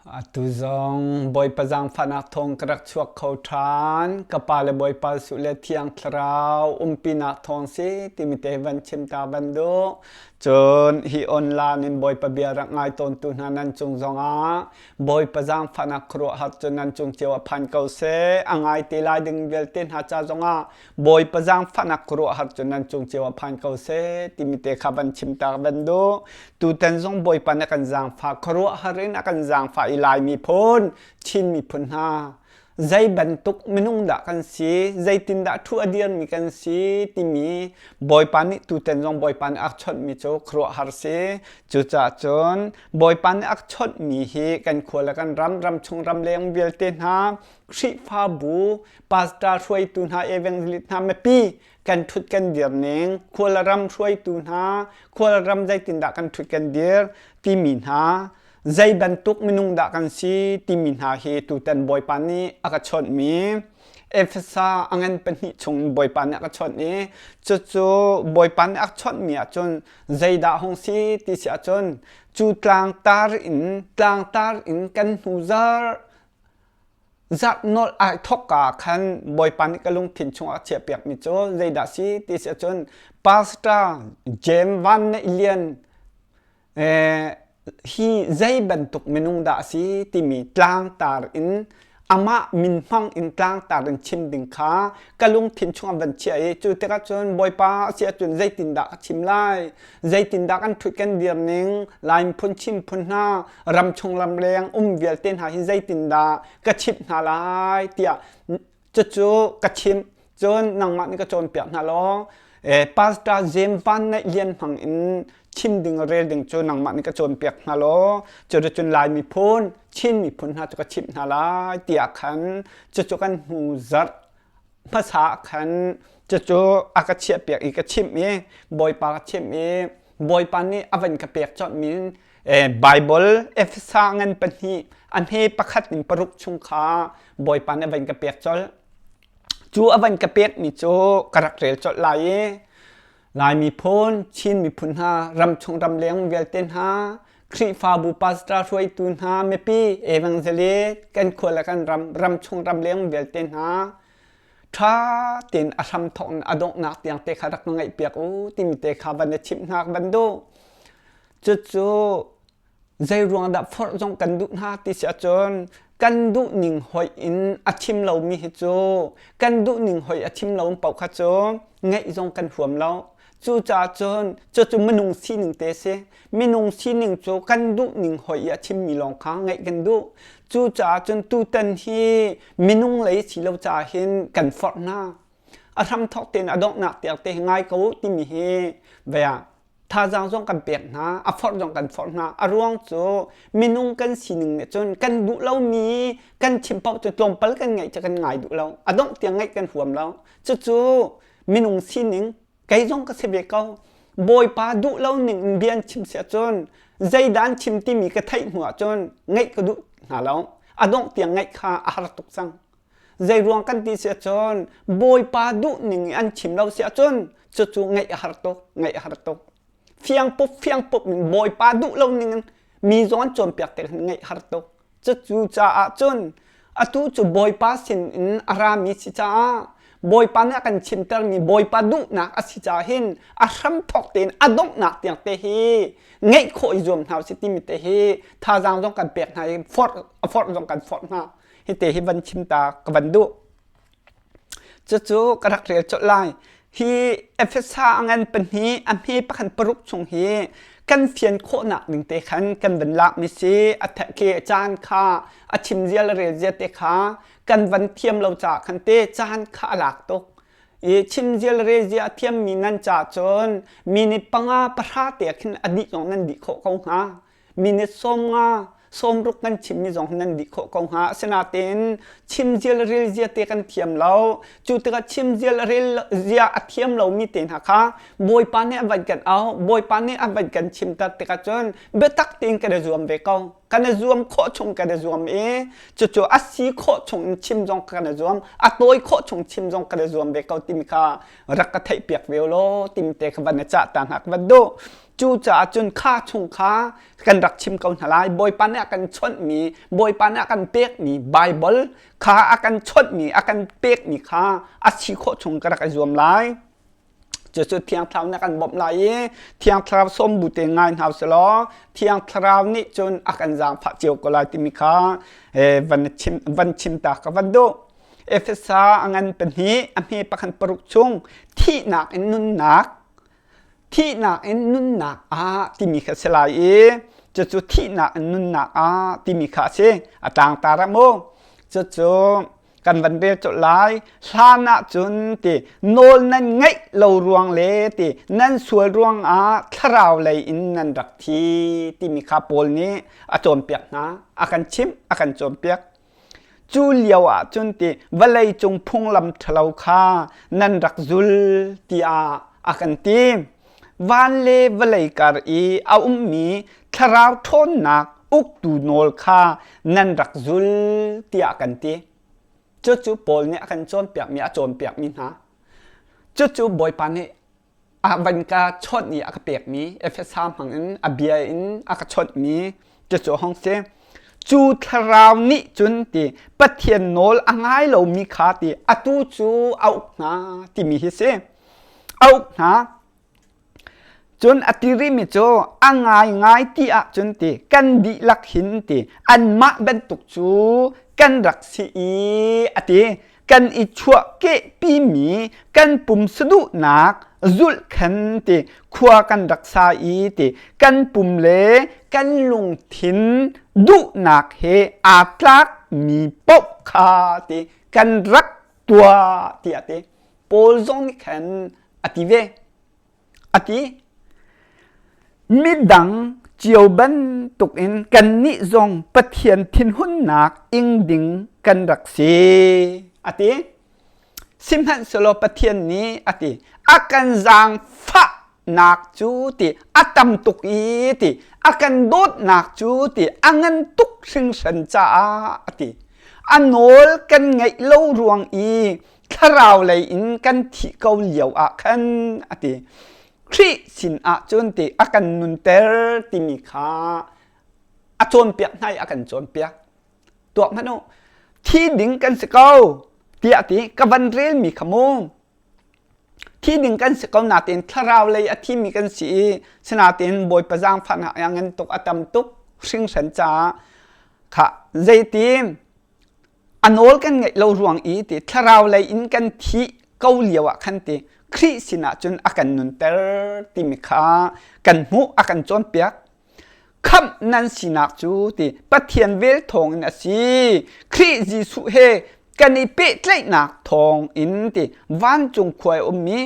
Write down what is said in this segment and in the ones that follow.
Atu zong Bawipa zaangfahnak thawng ka rak chuak kho ṭhan. Ka pa le Bawipa Jesuh le Thiang Thlarau umpinak thawng si timi te van chim ta van duh. Cun hi online in Bawipa bia rak ngai tawntu hna nan cung zongah Bawipa zaangfahnak khuaruahhar cu nan cung cio ah phan ko seh. A ngai te lai ding vialte hna ca zongah Bawipa zaangfahnak khuaruahhar cu nan cung cio ah phan ko seh timi te kha van chim ta van duh. Tutan zong Bawipa nih a kan zaangfah khuaruahhar in a kan zaangfah i Lai miphun, Chin miphun hna zei bantuk minung dah kan si, zeitindah thu a dirmi kan si timi Bawipa nih tutan zong Bawipa nih a chawnhmi cu khuaruahhar si. Cucaah cun Bawipa nih a chawnhmi hi kan khua le kan ram, ramchung ramleng vialte hna Khrihfabu pastor hruaitu hna evangelist hna mipi kan ṭhut kan dir ning khual ram hruaitu hna khual ram zeitindah kan ṭhut kan dir timi hna zei bantuk minung dah kan si timi hna hi tutan Bawipa nih a ka chawnhmi Efesa a ngan pahnih chung Bawipa nih a ka chawnh i cucu Bawipa nih a ka chawnhmi ahcun zeidah hung si ti si ahcun cu tlangtar in tlangtar in kan hnu zarh Zarh ai thawkka ah khan Bawipa nih ka lungthin chungah a chiahpiakmi cu zeidah si ti si ahcun Pastor James Van Neih Lian hi zei bantuk minung dah a si timi tlangtar in amah min hmang in tlangtar in chim ding kha ka lungthin chungah van chiah i cu tikah cun Bawipa a si ahcun zeitindah ka chim lai zeitindah kan ṭhut kan dir ning Lai phun chim phun hna ramchung lamleng um vialte hna hi zeitindah ka chimh hna lai tiah cucu ka chimh cun nangmah nih ka cawnpiak hna law Pastor James Van Neih Lian hmang in chim ding rel ding cu nangmah nih ka cawnpiak hna law cuticun Lai miphun Chin miphun hna cu ka chimh hna lai tiah khan cucu kan hnu zarh hmasa ah khan cucu a ka chiahpiak i ka chimh i Bawipa ka chimh i Bawipa nih a van ka pek colhmi Bible Efesa ngan pahnih a hme pakhat in paruk chung kha Bawipa nih a van ka pek colh. Cu a van ka pekmi cu ka rak rel colh lai i Lai miphun, Chin miphun hna, ramchung ramleng vialte hna, Khrihfabu pastor hruaitu hna, mipi, evangelist, kan khua le kan ram, ramchung ramleng vialte hna, ṭha tein a hramthawk in a donghnak tiang te kha rak ngaihpiak u timi te kha van i chimh hna ka van duh. Cucu zei ruang dah forh zong kan duh hna ti si ahcun kan duh ning hoih in a chim lomi hi cu kan duh ning hoih a chim lo paoh kha cu ngeih zong kan huam lo. Cucaah cun cucu minung sining te si. Minung sining cu kan duh ning hoih i a chimmi lawng kha ngeih kan duh. Cucaah cun tutan hi minung lei si lo caah hin kan forh hna. A hramthawk tein a donghnak tiang te hi ngai ko u timi hi vea thazaang zong kan pek hna, a forh zong kan forh hna. A ruang cu minung kan sining nih cun kan duh lomi kan chim paoh cu tlawmpal kan ngaih cu kan ngai duh lo. A dongh tiang ngaih kan huam lo. Cucu minung sining kei zong ka si ve ko. Bawipa duh lo ning in bia an chim si ahcun zeidah an chim timi ka theih hnu ahcun ngaih ka duh hna lo. A dongh tiang ngaih kha a har tuk cang. Zei ruang kan ti si ahcun Bawipa duh ning i an chim lo si ahcun cucu ngaih a har tuk, ngaih a har tuk. Fiang pup fiang pup in Bawipa duh lo ning in mi zong an cawnpiak tik hin ngaih har tuk. Cucu caah cun atu cu Bawipa sin in a rami si caah Bawipa nih a kan chimtermi Bawipa duhnak a si caah hin a hramthawk tein a donghnak tiang te hi ngeih khawh i zuam hna usih timi te hi thazaang zong kan pek hna i forh a forh zong kan forh hna. Hi te hi van chim ta ka van duh. Cucu ka rak rel colh lai. Hi Efesa a ngan pahnih a hme pakhat paruk chung hi kan fian khawhnak ding te khan kan van lakmi si a ke caan kha a chim zia le rel zia te kha kan van thiam lo caah khan te caan kha a lak tuk. I chim zia le rel zia a thiammi nan caah cun minute panga pahra te khin a dih zong nan dih khawh ko hnga. Minute 50 sawmruk kan chimmi zong nan dih khawh ko hnga. Asinain chimzial relzia te kan thiam lo. Cu tikah chimzial relzia a thiam lomi te hna kha Bawipa nih a van kan auh, Bawipa nih a van kan chimter tikah cun biatak tein kan i zuam ve ko. Kan i zuam khawh chung kan i zuam i cucu a si khawh chung in chim zong kan i zuam, a tawi khawh chung chim zong kan i zuam ve ko timi kha rak ka theihpiak ve law timi te kha van i cah ta hna ka van duh. Cucaah cun kha chung kha kan rak chim ko hna lai. Bawipa nih a kan chawnhmi, Bawipa nih a kan pekmi Baibal kha a kan chawnhmi, a kan pekmi kha a si khawh chung ka rak i zuam lai. Cucu Thiang Thlarau nih a kan bawmh lai i Thiang Thlarau sawm bu te ngai hna usih law Thiang Thlarau nih cun a kan zaangfah cio ko lai timi kha van chim, van chim ta ka van duh. Efesa a ngan pahnih a hme pakhat paruk chung thihnak in nunnak thihnak in nunnak ah timi kha si lai i cucu thihnak in nunnak ah timi kha a si a tlangtar ah mu cucu kan van rel colh lai hlan ah cun ti nawl nan ngeih lo ruang le ti nan sual ruang ah thlarau lei in nan rak thi timi kha Paul nih a cawnpiak hna a kan chimh a kan cawnpiak Cu lio ah cun ti vawlei cung phunglam ṭhalo kha nan rak zul tiah a kan ti. Van le vawlei kar i a ummi thlarau ṭhawnnak uktu nawl kha nan rak zul tiah a kan ti. Cucu Paul nih a kan cawnpiakmi a cawnpiakmi hna. Cucu Bawipa nih a van ka chawnh i a ka pekmi Efesa hmangin a bia in a ka chawnhmi cucu hong si. Cu thlarau nih cun ti Pathian nawl a ngai lomi kha ti atu cu a uk hna timi hi si. A uk hna. Cun a ti rihmi cu a ngaingai ti ahcun ti kan dihlak hin ti anmah bantuk cu kan rak si i a ti. Kan i chuahkehpimi kan pum saduhnak zulh khan ti khua kan rak sa i ti kan pum le kan lungthin duhnak he aa tlakmi paoh kha ti kan rak tuah tiah ti Paul zong nih khan a ti ve. A ti. Midang cio bantukin kannih zong Pathian thinhunnak ing ding kan rak si. A ti. Sihmanhsehlaw Pathian nih a ti, a kan zaangfahnak cu ti a tam tuk i ti a kan dawtnak cu ti a ngan tuk hringhran caah a ti. A nawl kan ngaih lo ruang i thlarau lei in kan thih ko lio ah khan a ti Khrih sin ah cun ti a kan nunter timi kha a cawnpiak hna i a kan cawnpiak tuak hmanh u thi ding kan si ko tiah ti ka van relmi kha mu thi ding kan si ko natin thlarau lei a thimi kan si i sinatin bawipa zaangfahnak a ngan tuk a tam tuk hringhran caah kha zeitin a nawl kan ngaih lo ruang i ti thlarau lei in kan thih ko lio ah khan ti Khrih sinah cun a kan nunter timi kha kan hmuh a kan cawnpiak khamh nan sinak cu ti Pathian vel thawng in a si Khrih Jesuh he kan i pehtlaihnak thawng in ti vancung khua i ummi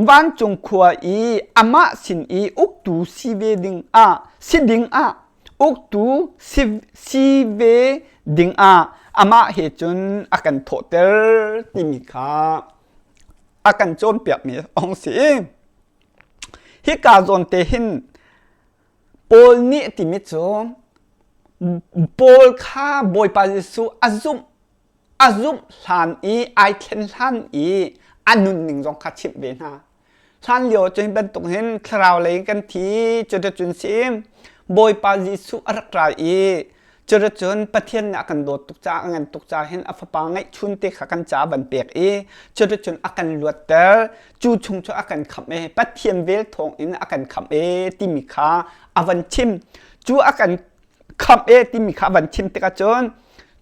Vancung khua i amah sin i uktu si ve ding ah si ding ah uktu si, si ve ding ah amah he cun a kan thawhter timi kha a kan cawnpiakmi a hung si. Hika zawn te hin Paul nih a timi cu Paul kha Bawipa Jesuh a zumh a zumh hlan i ai thlen hlan i a nunning zong kha chimh ve hna. Hlan lio cu hi bantuk hin thlarau lei in kan thi cuticun si Bawipa Jesuh a rak ra i cuticun Pathian nih a kan dawt tuk caah a ngan tuk caah hin a fapa ngeihchun te kha kan caah van pek i cuticun a kan luatter cu chung cu a kan khamh e Pathian vel thawng in a kan khamh e timi kha a van chim cu a kan khamh e timi kha van chim tikah cun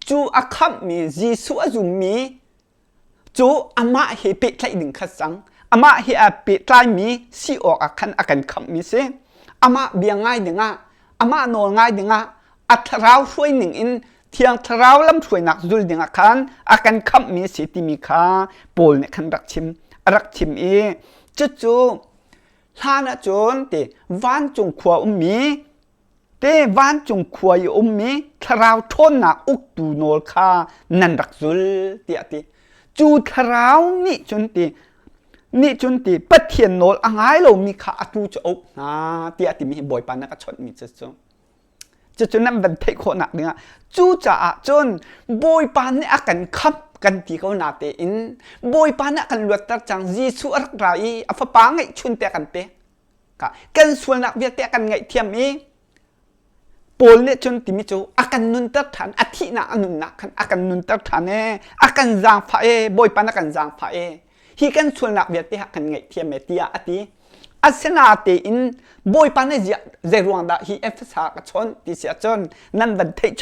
cu a khamhmi Jesuh a zummi cu amah he pehtlaih ding kha cang amah he aa pehtlaimi si awk ah khan a kan khamhmi si amah bia ngai dingah amah nawl ngai dingah a thlarau hruai ning in thiang thlarau lam hruainak zul dingah khan a kan khamhmi si timi kha Paul nih khan rak chim a rak chim i cucu hlan ah cun ti vancung khua ummi Te vancung khua i ummi thlarau ṭhawnnak uktu nawl kha nan rak zul tiah a ti. Cu thlarau nih cun ti nih cun ti Pathian nawl a ngai lomi kha atu cu a uk hna tiah a timi hi Bawipa nih a ka chawnhmi cu cu. Cucu nan van theih khawhnak dingah cucaah cun Bawipa nih a kan khamh kan ti ko na tein Bawipa nih a kan luatter cang Jesuh a rak ra i a fapa ngeihchun te a kan pek. Kan sualnak vialte a kan ngaihthiam i Paul nih cun timi cu a kan nunter ṭhan a thihnak a nunnak khan a kan nunter ṭhan ee a kan zaangfah ee Bawipa na kan zaangfah ee hi kan sualnak vialte ha kan ngaihthiam ee tiah a ti asinatein Bawipa nih ziah zei ruang dah hi Efesa ka chawnh ti si ahcun nan van theih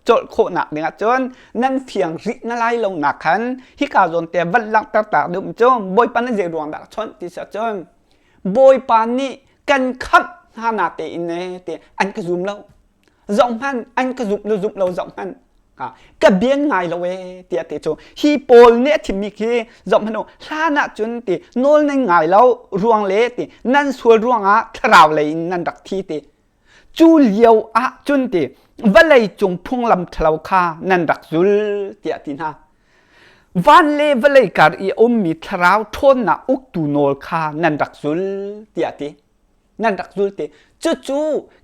colh khawhnak dingah cun nan fiang rih na lai lo nak khan hika zawn te van langhter ta duh cu Bawipa nih zei ruang dah ka chawnh ti si ahcun Bawipa nih kan khamh hna na tein ee ti an ka zum lo zohhmanh an ka zumh lo zumh lo zohhmanh ka bian ngai lo ee tiah ti cu hi pawl nih a thimmi khi zohhmanh u hlan ah cun ti nawl nan ngai lo ruang le ti nan sual ruangah thlarau lei in nan rak thi ti cu lio ah cun ti vawlei cung phunglam ṭhalo kha nan rak zul tiah ti hna Van le vawlei kar i a ummi thlarau ṭhawnnak uktu nawl kha nan rak zul tiah a ti. Nan rak zul ti. Cucu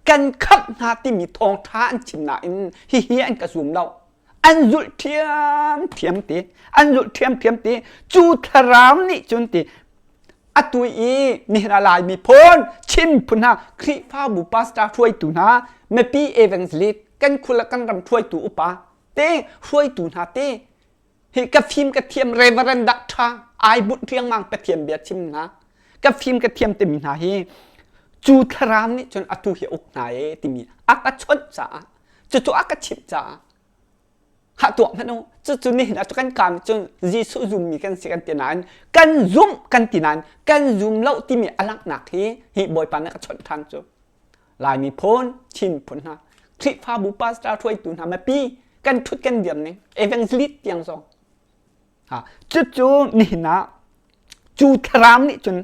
kan khamh hna timi thawngṭha an chim nain hihi an ka zum lo. An zulh ṭhiamṭhiam ti. An zulh ṭhiamṭhiam ti. Cu thlarau nih cun ti atu i nihin ah Lai miphun Chin miphun hna Khrihfabu pastor hruaitu hna mipi evangelist kan khua kan ram hruaitu upa te hruaitu hna te hi ka fim ka thiam reverend doctor ai bunh riangmang pathian bia chim hna ka fim ka thiam timi hna hi cu thlarau nih cun atu hi uk hna e timi a ka chawnh caah cucu a ka chimh caah ha tuah hmanh u cucu nihin ah kan kaan cun Jesuh zummi kan si kan ti nain kan zumh kan ti nain kan zum lo timi a langhnak hi hi Bawipa nih a ka chawnh ṭhan cu Lai miphun, Chin miphun hna, Khrihfabu pastor hruaitu hna mipi kan ṭhut kan dir ning evangelist tiang zong. Ha, cucu nihin ah cu thlarau nih cun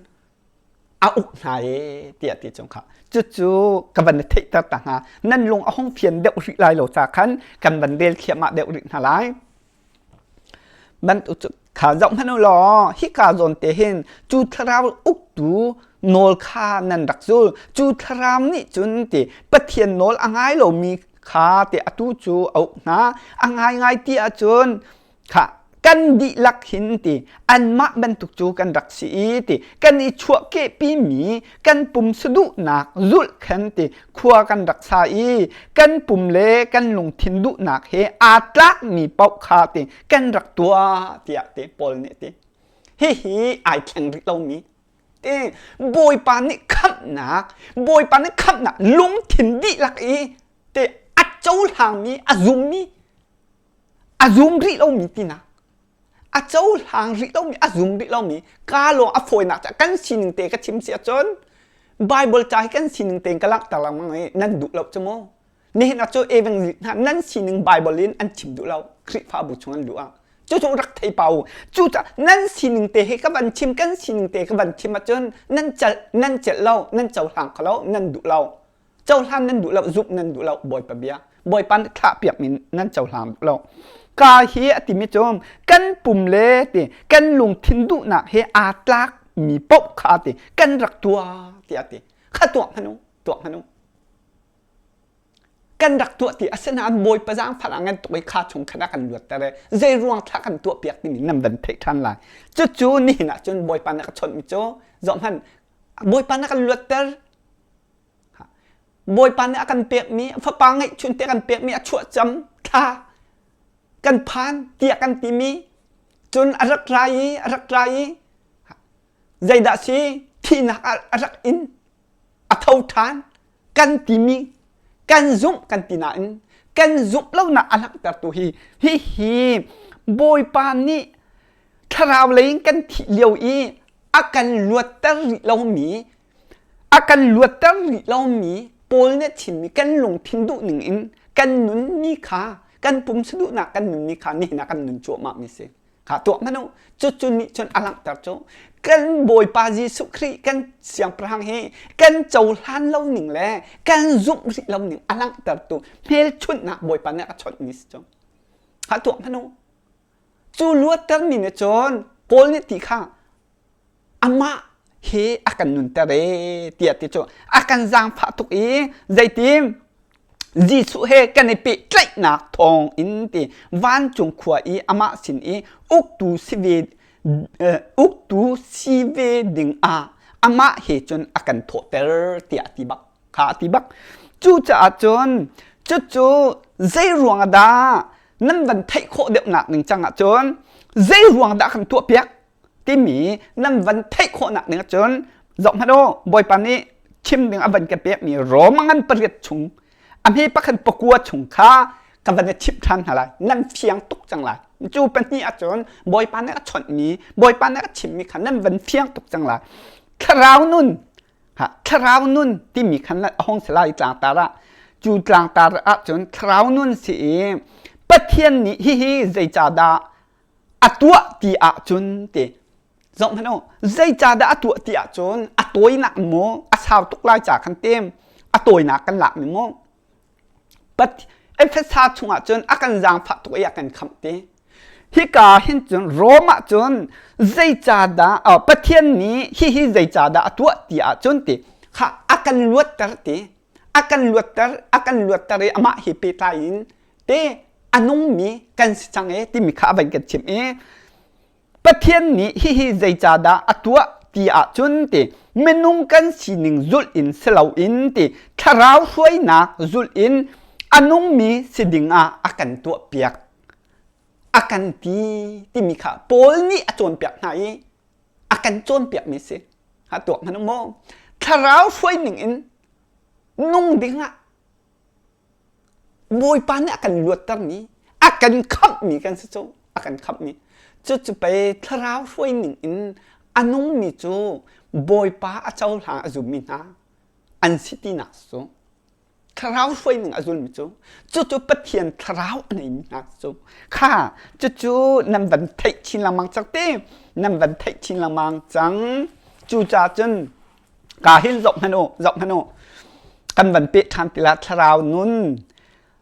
a uk hna e tiah ti cung kha cucu ka van theihter ta hna nan lung a hung fian deuh rih lai lo ca khan kan van rel thliahmah deuh rih hna lai Bantuk cu kha zoh hmanh u law hika zawn te hin cu thlarau uktu nawl kha nan rak zul. Cu thlarau nih cun ti Pathian nawl a ngai lomi kha ti atu cu a uk hna. A ngaingai ti ahcun kha kan dihlak hin ti anmah bantuk cu kan rak si i ti kan i chuahkehpimi kan pum saduhnak zulh khan ti khua kan rak sa i kan pum le kan lungthin duhnak he aa tlakmi paoh kha ti kan rak tuah tiah ti Paul nih ti hihi ai thleng rih lomi ti Bawipa nih khamhnak Bawipa nih khamhnak lungthin dihlak i ti a cohlangmi a zummi a zum rih lomi tinak a cohlang rih lomi a zum rih lomi ka lawng a fawinak ca kan sining te ka chim si ahcun Bible ca hi kan sining tein ka langhter lengmang i nan duh lo cu mu nihin ah cu evangelist hna nan sining Bible in an chim duh lo Khrihfabu chung an luh ah cucu rak thei pa u cucaah nan sining te hi ka van chim kan sining te ka van chim ahcun nan celh nan celh lo nan cohlang kho lo nan duh lo cohlan nan duh lo zumh nan duh lo bawipa bia bawipa nih thlah piakmi nan cohlang duh lo ka hi a timi cu kan pum le ti kan lungthin duhnak he aa tlak mi paoh kha ti kan rak tuah tiah ti kha tuah hmanh u tuah hmanh u kan rak tuah ti asinain bawipa zaangfah ah ngan tuk i kha chung khan a kan luatter i zei ruang thla kan tuah piak timi nan van theih ṭhan lai cucu nihin ah cun bawipa nih a ka chawnhmi cu zoh hmanh bawipa nih a kan luatter Bawipa nih a kan pekmi fapa ngeihchun te kan pekmi a chuahcam thla kan phan tiah kan timi cun a rak rai i a rak rai i zeidah si thihnak a rak in a tho ṭhan kan timi kan zumh kan ti nain kan zumh lonak a langhtertu hi hihi Bawipa nih thlarau lei in kan thih lio i a kan luatter rih lomi A kan luatter rih lomi Paul nih a chimmi kan lungthin duhning in kan nunmi kha kan pumsa duhnak kan nunmi kha nihin ah kan nun cuahmahmi si. Kha tuah hmanh u. Cucu nih cun a langhter cu kan Bawipa Jesuh Khrih kan siangpahrang hi kan cohlan lo ning le kan zumh rih lo ning a langhtertu hmelchunhnak Bawipa nih a chawnhmi si cu. Kha tuah hmanh u. Cu luattermi nih cun Paul nih ti kha amah hi a kan nunter ee tiah ti cu a kan zaangfah tuk i zeitin? Jesuh he kan i pehtlaihnak thawng in ti vancung khua i amah sin i uktu si ve uktu si ve ding ah amah he cun a kan thawhter tiah ti bak kha a ti bak. Cucaah cun cucu zei ruang dah nan van theih khawh deuhnak ning cang ahcun zei ruang dah kan tuahpiak timi nan van theih khawhnak ding ahcun zoh hmanh u Bawipa nih chim ding a van ka pekmi Roma ngan pariat chung a hme pakhat pakua chung kha ka van i chimh ṭhan hna lai nan fiang tuk cang lai cu pahnih ahcun Bawipa nih a chawnhmi Bawipa nih a chimmi kha nan van fiang tuk cang lai thlarau nun thlarau nun timi khan a hong si lai tlangtar ah cu tlangtar ahcun thlarau nun si i Pathian nih hihi zeicahdah a tuah ti ahcun ti zoh hmanh u zeicahdah a tuah ti ahcun a tawinak maw a sau tuk lai ca khan tem a tawinak kan lak mi maw Pat Efesa chungah cun a kan zaangfah tuk i a kan khamh ti hika hin cun Rom ah cun zeicahdah Pathian nih hihi zeicahdah a tuah ti ahcun ti kha a kan luatter ti a kan luatter a kan luatter i amah he pehtlai in te a nungmi kan si cang e timi kha a van kan chimh i Pathian nih hihi zeicahdah a tuah ti ahcun ti minung kan sining zulh in si loin ti thlarau hruainak zulh in a nungmi si ding ah a kan tuahpiak a kan ti timi kha Paul nih a cawnpiak hna i a kan cawnpiakmi si ha tuak hmanh maw thlarau hruaining in nung ding ah Bawipa nih a kan luattermi, a kan khamhmi kan si cu, a kan khamhmi. Cucu pei thlarau hruaining in a nungmi cu Bawipa a cohlang a zummi hna an si tinak cu. Thlarau hruaining a zulmi cu, cucu Pathian thlarau a neimi hna cu. Kha, cucu nan van theih chin lengmang cang ti, nan van theih chin lengmang cang. Cucaah cun Ka hin zoh hmanh u, zoh hmanh u. Kan van peh ṭhan ti la thlarau nun.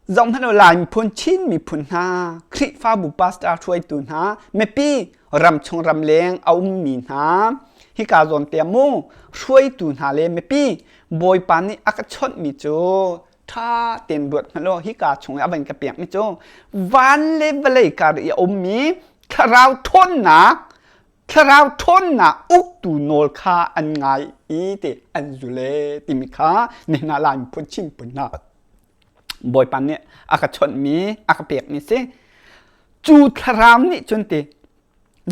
Zoh hmanh u Lai miphun, Chin miphun hna, Khrihfabu pastor hruaitu hna, mipi ramchung ramleng a ummi hna, hika zawn te mu hruaitu hna le mipi Bawipa nih a ka chawnhmi cu ṭha tein ruat hmanh law hika chung i a van ka pekmi cu van le vawlei kar i a ummi thlarau ṭhawnnak thlarau ṭhawnnak uktu nawl kha an ngai i ti an zul e timi kha nihin ah Lai miphun Chin phun hna Bawipa nih a ka chawnhmi a ka pekmi si cu thlarau nih cun ti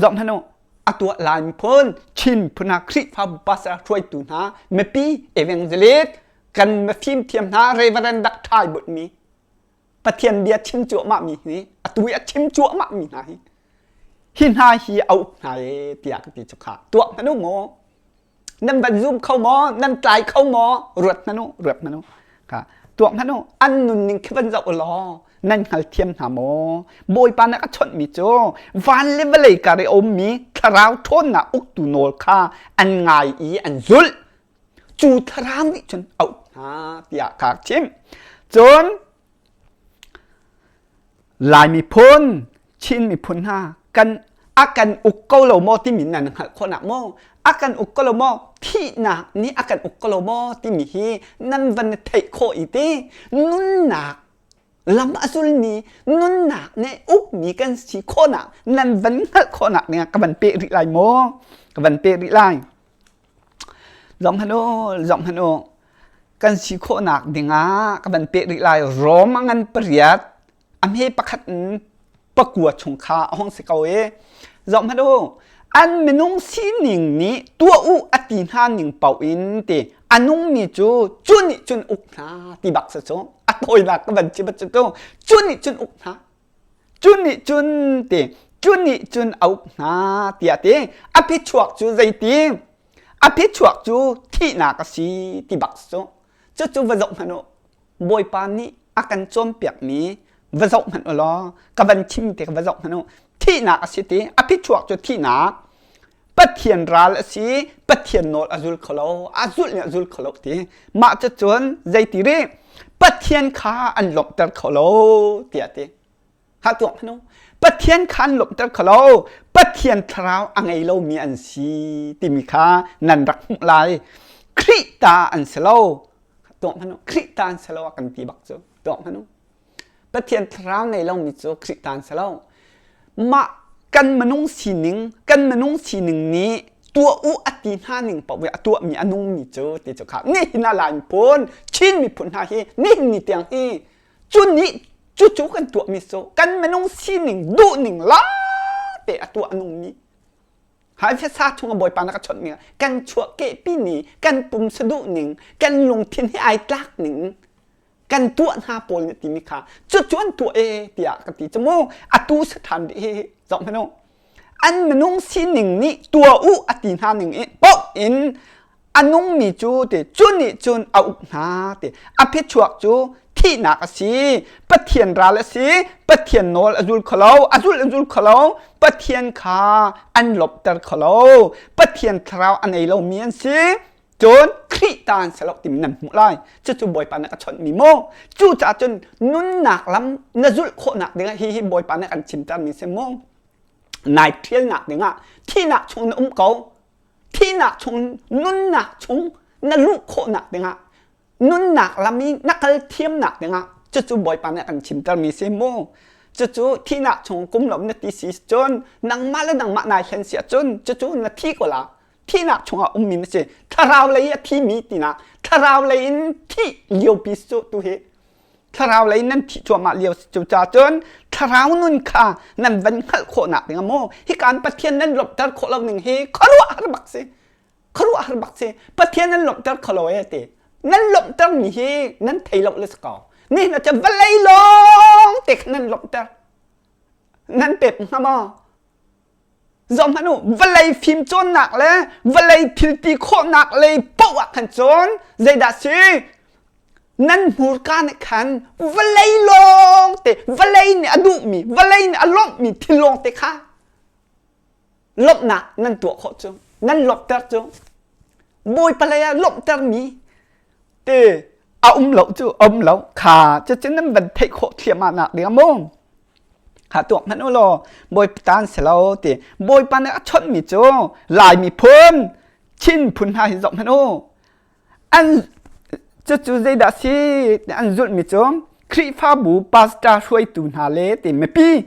zoh hmanh u a tuah Lai miphun Chin miphun hna Khrihfabu pastor hruaitu hna mipi evangelist kan mifim thiam hna Reverend Dr. Butmi Pathian bia chim cuahmah mi hi atu i a chim cuahmah mi hna hi hi hna hi a uk hna e tiah ka ti cu kha tuah hmanh u maw nan van zum kho maw nan tlai kho maw ruat hmanh u ruat hmanh u kha tuah hmanh u an nunning khi van zoh u law nan hngalthiam hna maw Bawipa nih a chawnhmi cu van le vawlei kar i a ummi thlarau ṭhawnnak uktu nawl kha an ngai i an zulh cu thlarau nih cun a uk hna tiah kha a chim cun Lai miphun Chin miphun hna kan a kan uk ko lo maw timi nan hngalh khawhnak maw a kan uk ko lo maw thihnak nih a kan uk ko lo maw timi hi nan van theih khawh i ti nunnak lam a zulmi nunnak nih ukmi kan si khawhnak nan van hngalh khawhnak dingah ka van peh rih lai maw ka van peh rih lai Zong hmanh u, zong hmanh u. Kan si khawhnak dingah ka van peh rih lai. Rom a ngan pariat, a hme pakhat in pakua chung kha a hung si ko i zoh hmanh u, an minung sining nih tuah u a ti hna ning paoh in ti a nungmi cu cu nih cun uk hna ti bak si cu a tawinak ka van chim cu cu nih cun uk hna Cu nih cun ti cu nih cun a uk hna tiah ti a phichuak cu zeiti a phichuak cu thihnak a si ti bak cu cucu va zoh hmanh u Bawipa nih a kan cawnpiakmi va zoh hmanh u law ka van chim ti ka va zoh hmanh u thihnak a si ti a phichuak cu thihnak Pathian ral a si Pathian nawl a zul kho lo a zulh nih a zul kho lo ti mah cu cun zeiti rih Pathian kha an lawmhter kho lo tiah ti ha tuak hmanu Pathian kha an lawmhter kho lo Pathian thlarau a ngei lomi an si timi kha nan rak hmuh lai Khrih ta an si lo tuak hmanu Khrih ta an si lo a kan ti bak cu. Tuak hmanh u. Pathian thlarau nei lomi cu Khrih ta an si lo. Mah kan minung sining, kan minung sining nih tuah u a ti hna ning paoh i a tuahmi a nungmi cu ti cu kha nihin ah Lai miphun, Chin miphun hna hi nihin ni tiang hi cu nih cucu kan tuahmi cu kan minung sining duhning lawngte a tuah a nungmi Hai fesa chung a Bawipa na ka chawnh ning kan chuahkehpi ni kan pumsa duh ning kan lungthin he ai tlak ning kan tuah hna pawl nih timi kha cucu an tuah e tiah ka ti cu mu atu sa ṭhan rih hi zoh hmanh u an minung sining nih tuah u a ti hna ning i poh in a nungmi cu ti cu nih cun a uk hna ti a phichuak cu thihnak a si Pathian ral a si Pathian nawl a zul kholo a zul a zul kholo Pathian kha an lawmhter kholo Pathian thlarau a nei lomi an si Cun Khrih ta an si lo timi nan hmuh lai. Cucu Bawipa nih a chawnhmi maw? Cucaah cun nunnak lam na zulh khawhnak dingah hihi Bawipa nih kan chimtermi si maw? Nai ṭhialnak dingah thihnak chung na um ko. Thihnak chung nunnak chung na luh khawhnak dingah nunnak lam i na kal thiamnak dingah cucu Bawipa nih a kan chimtermi si mu. Cucu thihnak chung kum lo na ti si cun nangmah le nangmah nai hlen si ahcun cucu na thi ko la. Thihnak chungah ummi na si. Thlarau lei a thimi tinak thlarau lei in thih liopi cu tu hi thlarau lei nan thih cuahmah lio cu ca cun thlarau nun kha nan van hngalh khawhnak ding maw hikan Pathian nan lawmhter khawh lo ning hi khuaruahhar bak si khuaruahhar bak si Pathian nan lawmhter kho lo e ti nan lawmhter mi hi nan thei lo le si ko ni na cu vawlei lawng te kha nan lawmhter nan pek hnga maw Zoh hmanh u, vawlei fimcawnnak le vawlei thilti khawhnak lei paoh ah khan cun zeidah si? Nan hmurka nih khan vawlei lawng te, vawlei nih a duhmi, vawlei nih a lawmhmi thil lawng te kha lawmhnak nan tuah khawh cu, nan lawmhter cu. Bawipa lei ah lawmhtermi te a um lo cu a um lo kha cucu nan van theih khawh thliahmah nak ding a mu. Kha tuak hmanh u law Bawipa ta an si lo ti Bawipa nih a chawnhmi cu Lai miphun Chin phun hna hi zoh hmanh u. An cucu zeidah si an zulhmi cu Khrihfabu pastor hruaitu hna le ti mipi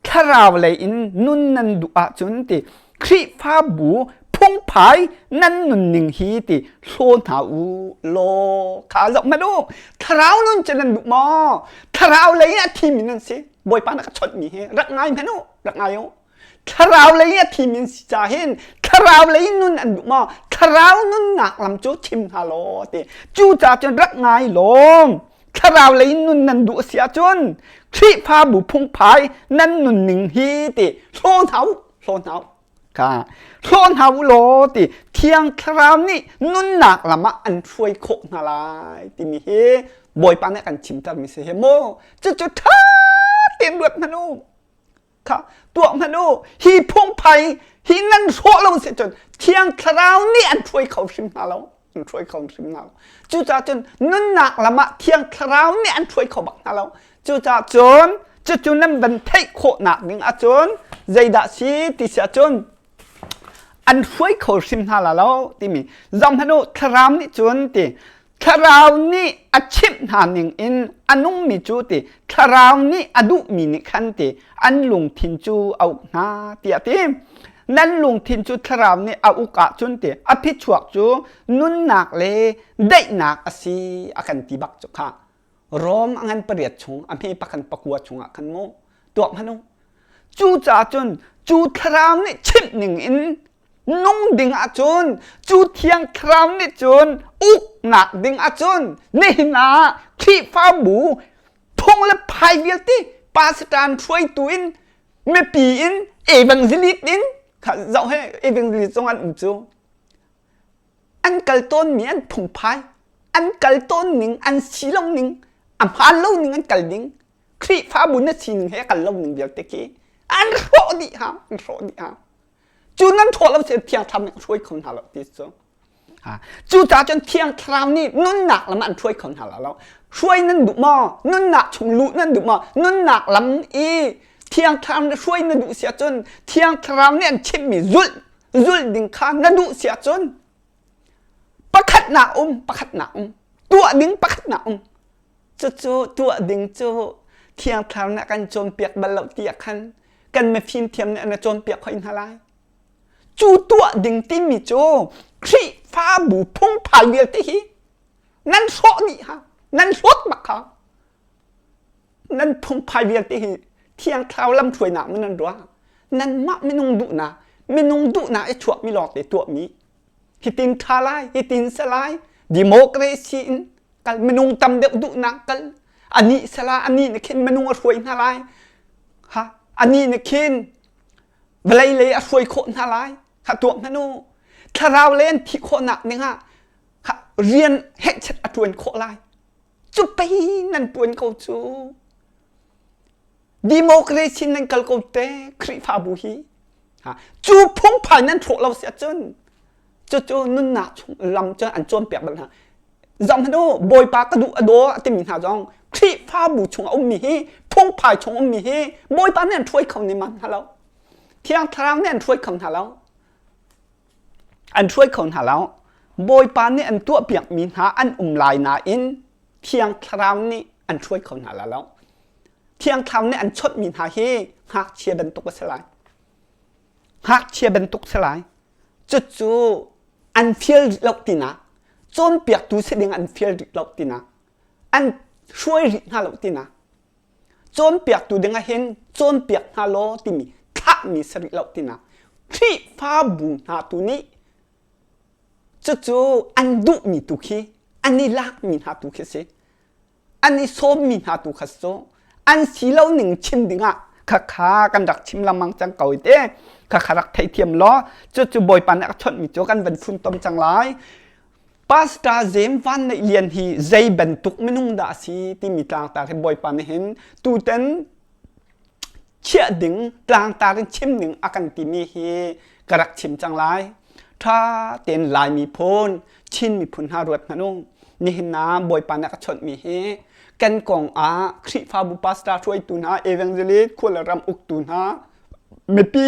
thlarau lei in nun nan duh ahcun ti Khrihfabu phungphai nan nunning hi ti hlaw hna u law kha zoh hmanh u thlarau nun cu nan duh maw thlarau lei ah thimi nan si bawipa na ka chawnhmi hi rak ngai hmanh u rak ngai u thlarau lei ah thimi an si ca hin thlarau lei nun an duh maw thlarau nunnak lam cu chim hna law ti cu ca cun rak ngai lawm thlarau lei nun nan duh a si ahcun Khrihfabu phungphai nan nunning hi ti hlaw hna u hlaw hna u Ka hlaw hna u law ti Thiang Thlarau nih nunnak lam ah an hruai khawh hna lai timi hi Bawipa nih a kan chimtermi si hi mu. Cucu ṭha tein ruat hmanh u. Kha tuah hmanh u. Hi phungphai hi nan hrawh lo si cun Thiang Thlarau nih an hruai kho hrim hna lo. An hruai kho hrim hna lo. Cucaah cun nunnak lam ah Thiang Thlarau nih an hruai kho bak hna lo. Cucaah cun cucu nan van theih khawhnak ding ahcun zeidah si ti si ahcun an hruai kho hrim hna la lo timi zohhmanh u thlarau nih cun ti thlarau nih a chimh hna ning in a nungmi cu ti thlarau nih a duhmi nih khan ti an lungthin cu a uk hna tiah ti nan lungthin cu thlarau nih a uk ahcun ti a phichuak cu nunnak le daihnak a si a kan ti bak cu kha Rom a ngan pariat chung a hme pakhan pakua chungah khan mu tuak hmanh u. Cucaah cun cu thlarau nih chimh ning in nung ding ahcun cu thiang thlarau nih cun uknak ding ahcun nihin ah Khrihfabu phung le phai vialte pastor hruaitu in mipi in evangelist in zoh he evangelist zong an um cu An kal tawnmi an phungphai, an kal tawn ning, an si lo ning, a hmaan lo ning an kal ding, Khrihfabu na sining he a kal lo ning vialte khi an hrawh dih hau, an hrawh dih hau. Cu nan hrawh lo si Thiang Thlarau nih a hruai kho hna lo ti cu. Cucaah cun Thiang Thlarau nih nunnak lam an hruai kho hna lo. Hruai nan duh maw? Nunnak chung luh nan duh maw? Nunnak lam i Thiang Thlarau nih hruai na duh si ahcun Thiang Thlarau nih an chimhmi zulh zulh ding kha na duh si ahcun pakhatnak um pakhatnak um tuah ding pakhatnak um. Cucu tuah ding cu Thiang Thlarau nih a kan cawnpiak bal lo ti ah khan kan mifim thiam nih an cawnpiak hoi hna lai. Cu tuah ding timi cu Khrihfabu phungphai vialte hi nan hrawh dih ha, nan hlawt bak ha. Nan phungphai vialte hi Thiang Thlarau lamhruainak maw nan ruah? Nanmah minung duhnak, minung duhnak i chuahmi lawngte tuahmi hitin ṭha lai, hitin si lai, democracy in kal minung tam deuh duhnak kal anih sala anih nih khin minung a hruai hna lai ha anih nih khin vawlei lei a hruai khawh hna lai kha tuak hmanh u thlarau lei an thih khawhnak ding ah kha rian hehchet a ṭuan khawh lai cu pei nan ṭuan ko cu democracy nan kal ko te Khrihfabu hi ha cu phungphai nan hrawh lo si ahcun cucu nunnak chung lam cu an cawnpiak bal hna zoh hmanh u bawipa ka duh a daw a timi hna zong Khrihfabu chung a ummi hi phungphai chung ummi hi bawipa nih an hruai kho ni man hna lo thiang thlarau nih an hruai kho hna lo an hruai kho hna lo bawipa nih an tuahpiakmi hna an um lai nain thiang thlarau nih an hruai kho hna la lo thiang thlarau nih an chawnhmi hna hi ngakchia bantuk a si lai ngakchia bantuk si lai cucu an fial rih lo tinak cawnpiaktu si ding an fial rih lo tinak an hruai rih hna lo tinak cawnpiaktu ding ah hin cawnpiak hna law timi thlahmi si rih lo tinak Khrihfabu hna tu nih cucu an duhmi tu khi an i lakmi hna tu khi si an i sawmmi hna tu kha cu an si lo ning chim dingah khakha kan rak chim lengmang cang ko te khakha rak theithiam law cucu bawipa nih a chawnhmi cu kan van funtom cang lai Pastor Jem Van Neih Lian hi zei bantuk minung dah a si timi tlangtar hi bawipa nih hin tuten chiah ding tlangtar in chim ding a kan timi hi ka rak chim cang lai. Ṭha tein Lai miphun, Chin miphun hna ruat hmanh u. Nihin ah Bawipa nih a ka chawnhmi hi kan kong ah Khrihfabu pastor hruaitu hna, evangelist, khua le ram uktu hna, mipi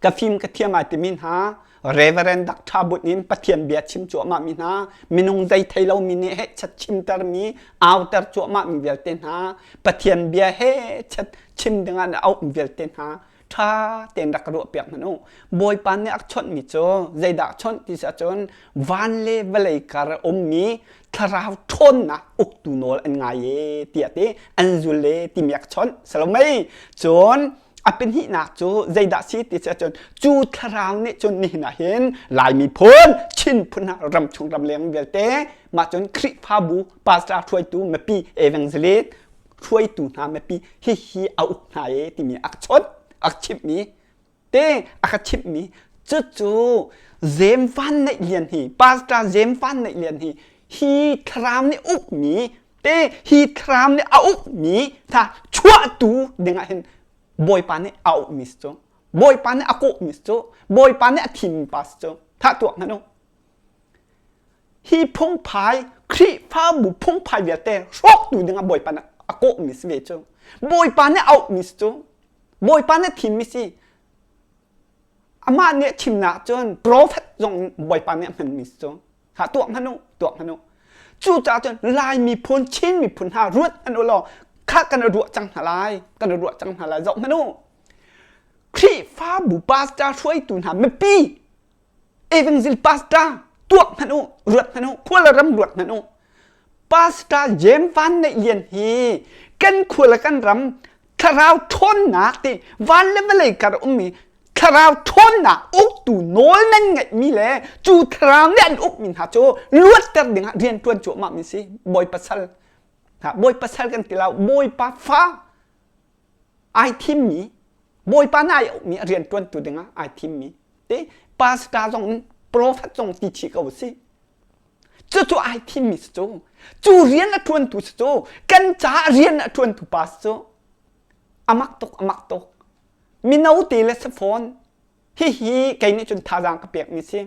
ka fim ka thiam ai timi hna Reverend Dr. But in Pathian bia chim cuahmah mi hna minung zei thei lomi nih heh chat chimter mi auter cuahmah mi vialte hna Pathian bia he chat chim dingah na auh mi vialte hna ṭha tein rak ka ruahpiak hmanh u. Bawipa nih a chawnhmi cu zeidah a chawnh ti si ahcun van le vawlei kar a ummi thlarau ṭhawnnak uktu nawl an ngai e tiah ti an zul e timi a ka chawnh. Salomei cun a pahnihnak cu zeidah si ti si ahcun cu thlarau nih cun nihin ah hin Lai miphun Chin phun hna ram chung ram leng vialte mah cun Khrihfabu pastor hruaitu mipi evangelist hruaitu hna mipi hihi a uk hna e timi a ka chawnh a ka chimhmi te a ka chimhmi cucu Jem Van Neih Lian hi pastor Jem Van Neih Lian hi hi thlarau nih ukmi te hi thlarau nih a ukmi hna chuahtu dingah hin Bawipa nih a auhmi si cu Bawipa nih a kawhmi si cu Bawipa nih a thimmi pa si cu thah tuak hmanh u Hi phungphai Khrihfabu phungphai vialte hrawktu dingah Bawipa nih a kawhmi si ve cu. Bawipa nih auhmi si cu. Bawipa nih thimmi si. Amah nih chimnak cun prophet zong Bawipa nih a hmanmi si cu. Ha tuah hmanh u, tuah hmanh u. Cucaah cun Lai miphun, Chin miphun hna ruat hmanh u law kha kan i ruah cang hna lai, kan i ruah cang hna lai. Zoh hmanh u. Khrihfabu pastor hruaitu hna mipi Evangel pastor tuak hmanh u, ruat hmanh u, khua le ram ruat hmanh u. Pastor James Van Neih Lian hi kan khua le kan ram thlarau ṭhawnnak ti van le vawlei kar ummi thlarau ṭhawnnak uktu nawl nan ngeihmi le cu thlarau nih an ukmi hna cu luatter dingah rian ṭuan cuahmah mi si Bawipa sal Bawipa sal kan ti lo Bawipa fa ai thimmi Bawipa nih ai auhmi a rian ṭuantu dingah ai thimmi te pastor zong in prophet zong ti chih ko si cucu ai thimmi si cu cu rian a ṭuantu si cu kan caah rian a ṭuantu pa si cu amak tuk amak tuk mino te le si fawn hihi kei nih cun thazaang ka pekmi si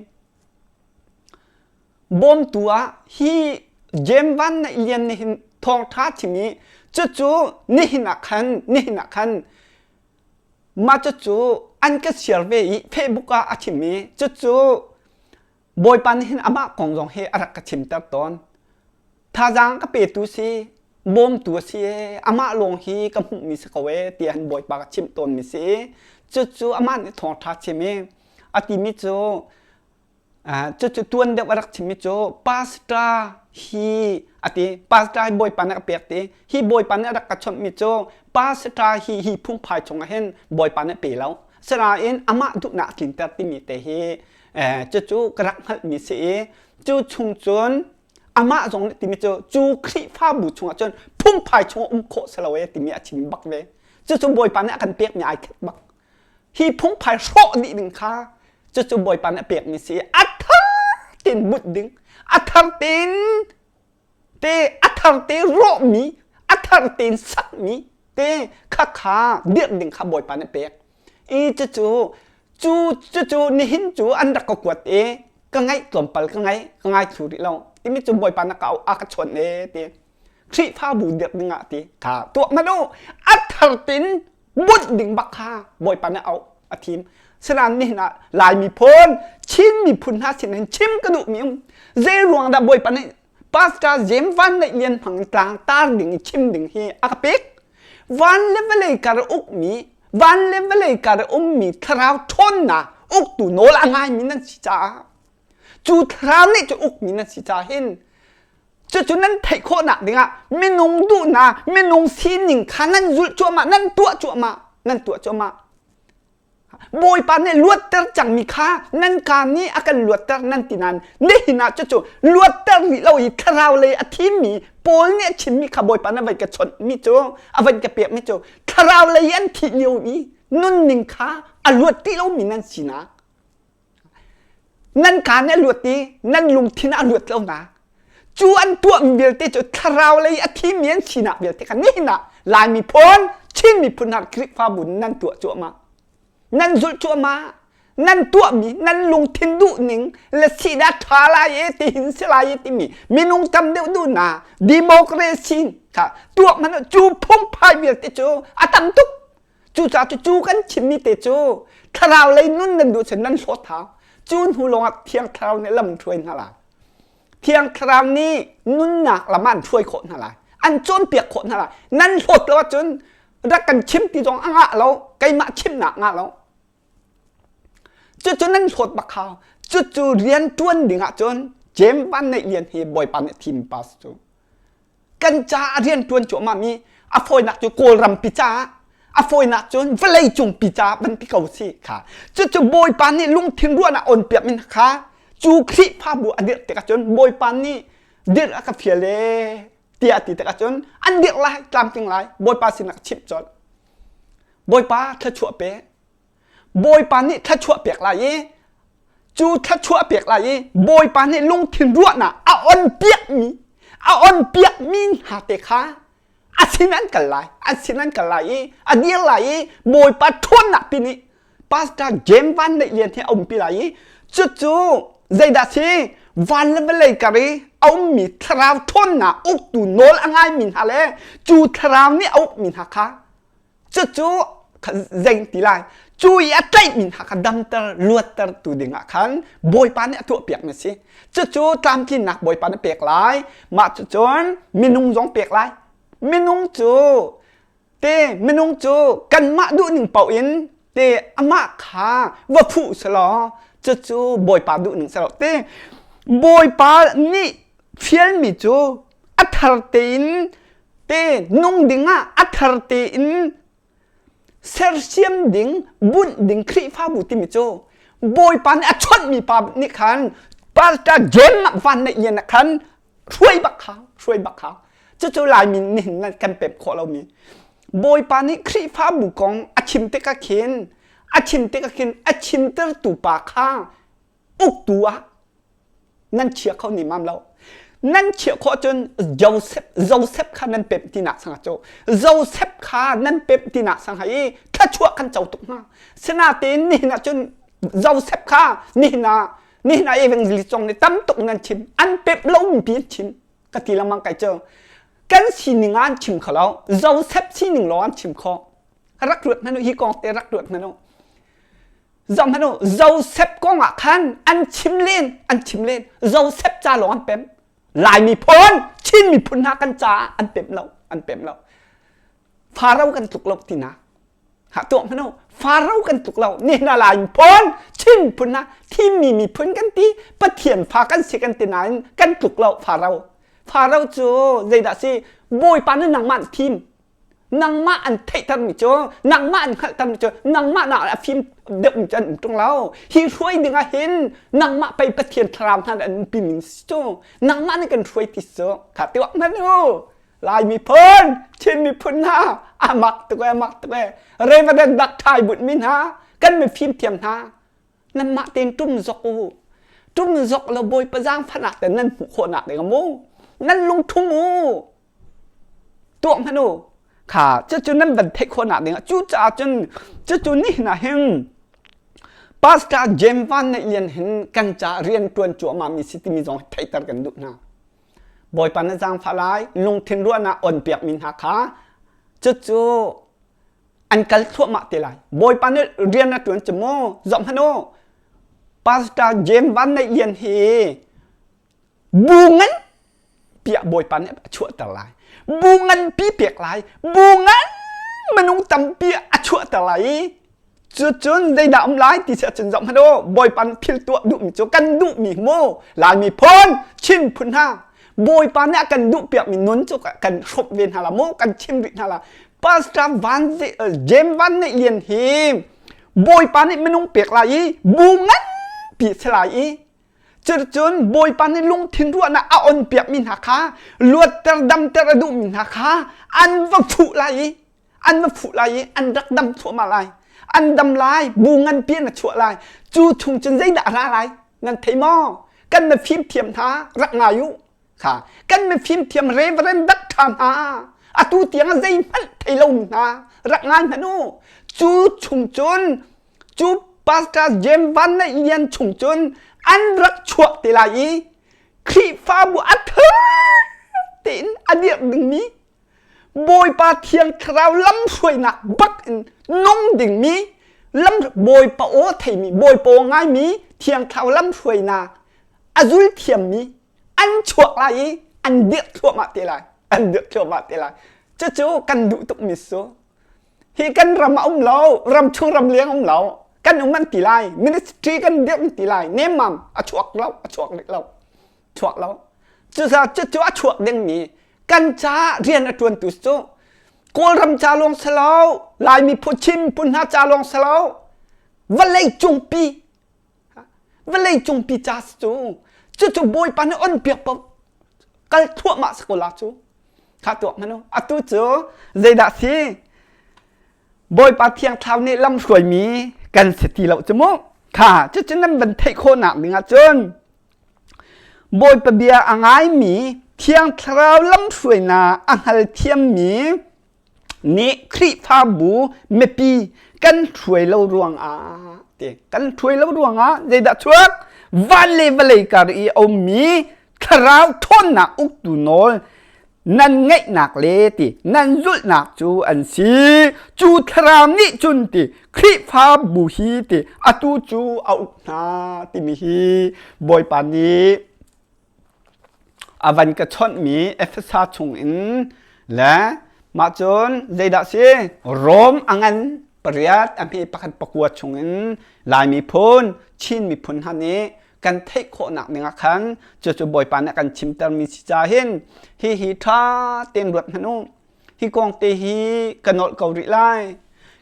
Bawmtu ah hi Jeim Van Neih Lian nih hin thawngṭha chim i cucu nihin ah khan nihin ah khan mah cucu an ka share ve i Facebook ah a chim i cucu Bawipa nih hin amah kong zong hi a rak ka chimter tawn. Thazaang ka petu si, bawmtu a si ee, amah lawng hi ka hmuhmi si ko ee tiah hin Bawipa ka chimh tawnmi si i cucu amah nih thawngṭha chim i a timi cu cucu tuan deuh a rak chimmi cu pastor hi a ti pastor hi Bawipa nih a pek ti hi Bawipa nih a rak ka chawnhmi cu pastor hi hi phungphai chungah hin Bawipa nih a pe lo sinain amah duhnak a tlinter timi te hi cucu ka rak hngalhmi si i cu chung cun amah zong nih timi cu cu Khrihfabu chungah cun phungphai chungah um khawh si lo e timi a chim bak ve cucu Bawipa nih a kan pekmi ai khat bak hi phungphai hrawh dih ding kha cucu Bawipa nih a pekmi si a thar tein but ding a thar tein te a thar te rawhmi a thar tein sakmi te kha kha dirh ding kha Bawipa nih pek i cucu cu cucu nihin cu an rak ka kuat i ka ngaih tlawmpal ka ngai ka ngai thlu rih lo timi cu Bawipa na ka a ka chawnh e ti Khrihfabu dirh ding ah ti kha tuah hmanh u a thar tin bunh ding bak kha Bawipa nih auh a thim sinain nihin ah Lai miphun Chin miphun hna sin hin chim ka duhmi um zei ruang dah Bawipa nih Pastor James Van Neih Lian hmang tlang tar ding i chim ding hi a ka pek van le vawlei kar ukmi van le vawlei kar ummi thlarau ṭhawnnak uktu nawl a ngaimi nan si caah cu thlarau nih cu ukmi nan si caah hin cucu nan theih khawhnak dingah minung duhnak minung sining kha nan zulh cuahmah nan tuah cuahmah nan tuah cuahmah Bawipa nih luatter cangmi kha nan kaa nih a kan luatter nan ti nain nihin ah cucu luatter rih lo i thlarau lei a thimmi Paul nih a chimmi kha Bawipa nih a van ka chawnhmi cu a van ka pekmi cu thlarau lei an thih lio i nunning kha a luat ti lomi nan sinak nan kaa nih a luat i nan lungthin ah a luat lonak cu an tuahmi vialte cu thlarau lei a thimi an sinak vialte kha nihin ah Lai miphun Chin miphun hna Khrihfabu nan tuah cuahmah nan zulh cuahmah nan tuahmi nan lungthin duhning le si dah ṭha lai e tihin si lai e timi minung tam deuh duhnak democracy kha tuah hmanh cu phungphai vialte cu a tam tuk Cucaah cu kan chimmi te cu thlarau lei nun nan duh cun nan hlawt hau. Cu hnu lawngah Thiang Thlarau nih lam hruai hna lai. Thiang Thlarau nih nunnak lam an hruai khawh hna lai. An cawnpiak khawh hna lai. Nan hlawt lo ahcun rak kan chim ti zong a ngah lo. Keimah chimnak ngah lo. Cucu nan hlawt bak hau. Cucu rian ṭuan ding ahcun James Van Neih Lian hi Bawipa nih thim pa cu. Kan caah rian ṭuan cuahmahmi a fawinak cu Kawlram pi caah a fawinak cun vawlei cung pi caah van ti ko si kha. Cucu Bawipa nih lungthin ruahnak on piak min kha cu Khrihfabu a dirh tikah cun Bawipa nih dirh a ka fial ee tiah a ti tikah cun an dirh lai tlamtling lai Bawipa sinah ka chimh colh. Bawipa thluachuah pe Bawipa nih thluachuah pek lai i cu thluachuah pek lai i Bawipa nih lungthin ruahnak a on piakmi a on piakmi hna te kha a sin an kal lai an sin an kal lai i a dir lai i Bawipa ṭhawnnak pi nih Pastor James Van Neih Lian he a umpi lai i cucu zeidah si van le vawlei kar i a ummi thlarau ṭhawnnak uktu nawl a ngaimi hna le cu thlarau nih a ukmi hna kha Cucu zei ti lai cu i a tlaihmi hna kha damter luatter tu dingah khan Bawipa nih a tuahpiak mi si. Cucu tlamtlinnak Bawipa nih pek lai. Mah cucun minung zong pek lai. Minung cu te minung cu kanmah duhning paoh in te amah kha va fuh selaw cucu Bawipa duhning si lo. Te Bawipa nih fialmi cu a thar tein te nung dingah a thar tein sersiam ding bunh ding Khrihfabu timi cu Bawipa nih a chawnhmi pa nih khan Pastor James Van Neih Lian ah khan hruai bak kha hruai bak kha cucu Laimi nihin kan pemh khawh lomi Bawipa nih Khrihfabu kong a chim tikah khin a chim tikah khin a chimtertu pa kha uktu ah nan chia kho ni mam lo nan chiah khawh cun Joseph Joseph kha nan pemh tinak sangah cu Joseph kha nan pemh tinak sangah i thluachuah kan co tuk hnga sinatein nihin ah cun Joseph kha nihin ah nihin ah evangelist zong nih tam tuk nan chim an pemh lomi pi an chim ka ti lengmang kai cu kan sining ah an chim kho lo Joseph sining lawng an chim kho rak ruat hmanh u hi kong te rak ruat hmanh u Zohhmanh u, Joseph kong ah khan an chim len, an chim len. Joseph ca lawng an pem. Lai miphun, Chin miphun hna kan caah an pemh lo, an pemh lo. Faro kan tluk lo tinak. Ha tuah hmanh u. Faro kan tluk lo. Ni hna Lai miphun, Chin miphun hna thimmi miphun kan ti, Pathian fa kan si kan ti nain kan tluk lo Faro. Faro cu zeidah si? Bawipa nih nangmah an thim. Nangmah an theihtermi cu, nangmah an hngalhtermi cu, nangmah nak a fim deuhmi cu an um ṭung lo. Hi hruai ding ah hin nangmah pei Pathian thlarau hna nih an umpi min si cu. Nangmah nih kan hruai ti cu. Kha tuah hmanh u. Lai miphun, Chin miphun hna, a mak tuk e, a mak tuk e. Reverend dak ṭhai butmi hna, kan mifim thiam hna, nanmah tein ṭum zok u. Ṭum zok lo Bawipa zaangfahnak te nan hmuh khawhnak ding mu. Nan lungṭhum u. Tuah hmanh u. Kha cucu nan van theih khawhnak ding ah cucaah cun cucu nihin ah hin Pastor James Van Neih Lian hin kan ca rian ṭuan cuahmah mi si timi zong theihter kan duh hna. Bawipa na zaangfah lai, lungthin ruahnak onpiakmi hna kha cucu an kal thluahmah te lai. Bawipa nih rian a ṭuan cu mu, zoh hmanh u. Pastor James Van Neih Lian hi bu ngan piah Bawipa nih a chuahter lai. Bu nganpi pek lai. Bu ngan minung tampi a chuahter lai i Cucun zeidah um lai ti si ahcun zoh hmanh u, Bawipa nih thil tuah duhmi cu kan duhmi mu, Lai miphun, Chin phun hna, Bawipa nih a kan duhpiakmi nun cu kan hrawmh ve hna la mu, kan chim rih hna la. Pastor Van James Van Neih Lian hi Bawipa nih minung pek lai i bu nganpi si lai i Cuticun Bawipa nih lungthin ruahnak a on piakmi hna kha luatter damter a duhmi hna kha an va fuh lai i an va fuh lai i an rak dam thluahmah lai. An dam lai, bu nganpi an chuah lai. Cu chung cun zeidah a ra lai? Nan thei maw? Kan mifim thiam hna rak ngai u. Kha kan mifim thiam reverend dak ṭha hna atu tiang ah zeihmanh thei lomi hna rak ngai hmanh u. Cu chung cun cu Pastor James Van Neih Lian chung cun an rak chuah te lai i Khrihfabu a thar tein a dirh dingmi Bawipa Thiang Thlarau lamhruainak bak in nung dingmi lam Bawipa aw theimi Bawipa aw ngaimi Thiang Thlarau lamhruainak a zul thiammi an chuak lai i an dirh thluahmah te lai an dirh thluahmah te lai cucu kan duh tukmi su hi kan ram a um lo ram chung ram leng um lo kan um an ti lai ministry kan dirh an ti lai nemmam a chuak lo a chuak rih lo chuak lo cucaah cucu a chuak dingmi kan ca rian a ṭuantu cu Kawlram ca lawng si lo Laimi phu Chin phun hna ca lawng si lo vawlei cungpi vawlei cungpi ca si cu cucu Bawipa nih on piak paoh kal thluahmah si ko la cu kha tuak hmanh u atu cu zeidah si Bawipa Thiang Thlarau nih lamhruaimi kan si ti lo cu mu kha cucu nan van theih khawhnak ding ah cun Bawipa bia a ngaimi Thiang Thlarau lamhruainak a hngalthiammi nih Khrihfabu mipi kan hruai lo ruangah ti kan hruai lo ruangah zeidah chuak van le vawlei kar i a ummi thlarau ṭhawnnak uktu nawl nan ngeihnak le ti nan zulhnak cu an si cu thlarau nih cun ti Khrihfabu hi ti atu cu a uk hna timi hi Bawipa nih a van ka chawnhmi Efesa chungin le mah cun zeidah si Rom a ngan pariat a hme pakhat pakua chungin Lai miphun Chin miphun hna nih kan theih khawhnak ding ah khan cucu Bawipa nih a kan chimtermi si ca hin hihi ṭha tein ruat hmanh u hi kong te hi ka nolh ko rih lai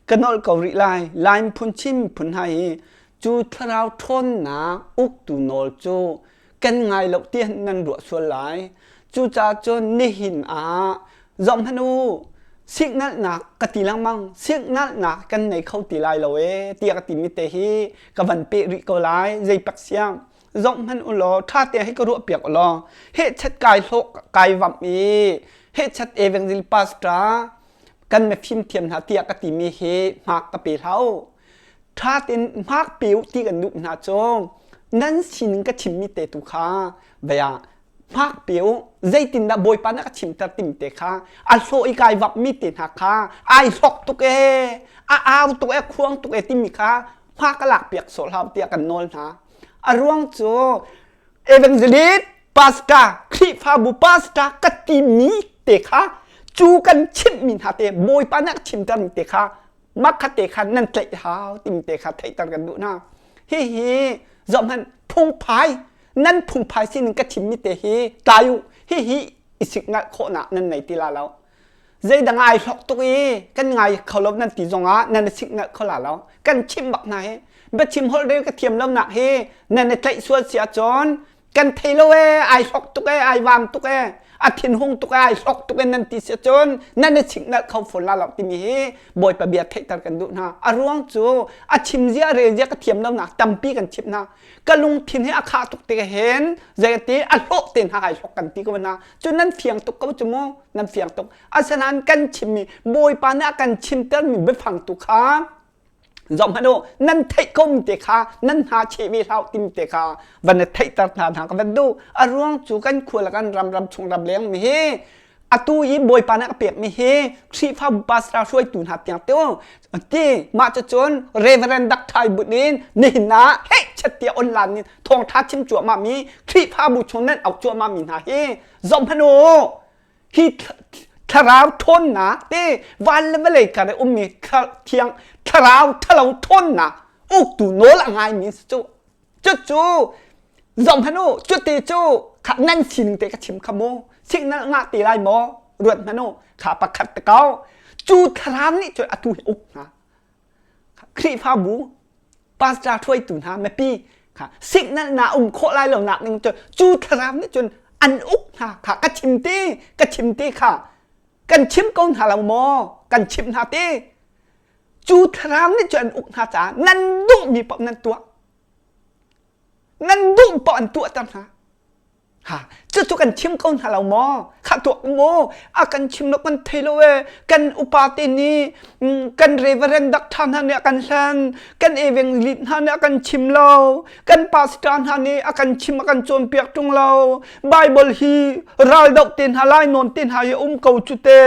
ka nolh ko rih lai Lai miphun Chin miphun hna hi cu thlarau ṭhawnnak uktu nawl cu kan ngai lo ti nan ruah sual lai cucaah cun nihin ah zoh hmanh u siknalhnak ka ti lengmang siknalhnak kan nei kho ti lai lo ee tiah ka timi te hi ka van peh rih ko lai zei pak siang zoh hmanh u law ṭha te hi ka ruah piak u law hehchat kai hlawh kai vamh i hehchat evangel pastor kan mifim thiam hna tiah ka timi hi hmak ka pe hlah u ṭha tein hmak pe u ti kan duh hna cu nan sining ka chimmi te tu kha vei ah hmak pe u zeitindah bawipa nih a ka chimter timi te kha a hlawh i kai vapmi te hna kha ai hlok tuk ee a au tuk ee khuang tuk ee timi kha hma ka lak piak sawh hlah tiah kan nawl hna a ruang cu evangelist. Pastor Khrihfabu pastor ka timi te kha cu kan chimhmi hna te Bawipa nih a chimtermi te kha mah kha te kha nan tlaih hau timi te kha theihter kan duh hna. Hihi zohhmanh phungphai nan phungphai sining ka chimmi te hi tlai u hihi i sikngalh khawhnak nan nei ti la lo. Zeidang ai hlok tuk i kan ngai kho lo nan ti zongah nan i sikngalh kho la lo. Kan chimh bak hna hi biachim holh rel ka thiam lonak hi nan i tlaih sual si ahcun kan thei lo ee ai hlok tuk ee ai vam tuk ee a thinhung tuk ee ai hlok tuk ee nan ti si ahcun nan i chinghnalh kho fawn la lo timi hi Bawipa bia theihter kan duh hna. A ruang cu a chim zia rel zia ka thiam lonak tampi kan chimh hna. Ka lungthin hi a khah tuk tik hin zeiti a hlawh te hna ai hlok kan ti ko hna. Cu nan fiang tuk ko cu mu nan fiang tuk. Asinain kan chimmi Bawipa nih a kan chimtermi biafang tu kha Zohhmanh u, nan theih ko te kha nan hna cheh ve hlah timi te kha van i theihter hna hna ka van duh. A ruang cu kan khua le kan ram ram chung ram leng mi hi atu i Bawipa nih a pek mi hi Khrihfabu pastor hruaitu hna tiang te ti mah cucun Reverend Dr. But in nihin ah heh chet tiah online in thawngtha chim cuahmah mi Khrihfabu chung nan auh cuahmah mi hna hi zohhmanh u hi thlarau ṭhawnnak te van le vawlei kar i ummi thiang thlarau ṭhalo ṭhawnnak uktu nawl a ngaimi si cu cucu zohhmanh u cuti cu kha nan sining te ka chim kha mu signal ngah ti lai maw ruat hmanh u kha pakhat te ko cu thlarau nih cun atu hi uk hna Khrihfabu pastor hruaitu hna mipi kha signal na um khawh lai lo nak ning cu cu thlarau nih cun an uk hna kha ka chim te ka chim te kha kan chim ko hna lo maw kan chim hna te cu thlarau nih cun an uk hna caah nan duhmi paoh nan tuah nan duh paoh an tuahter hna Ha, cucu kan chim ko hna lo maw? Khah tuak maw? A kan chim lo kan thei lo e. Kan upa te nih kan reverend doctor hna nih a kan hlan, kan evangelist hna nih a kan chim lo, kan pastor hna nih a kan chim a kan cawnpiak ṭung lo. Bible hi raldoh te hna lai nawn te hna hi um ko cu te.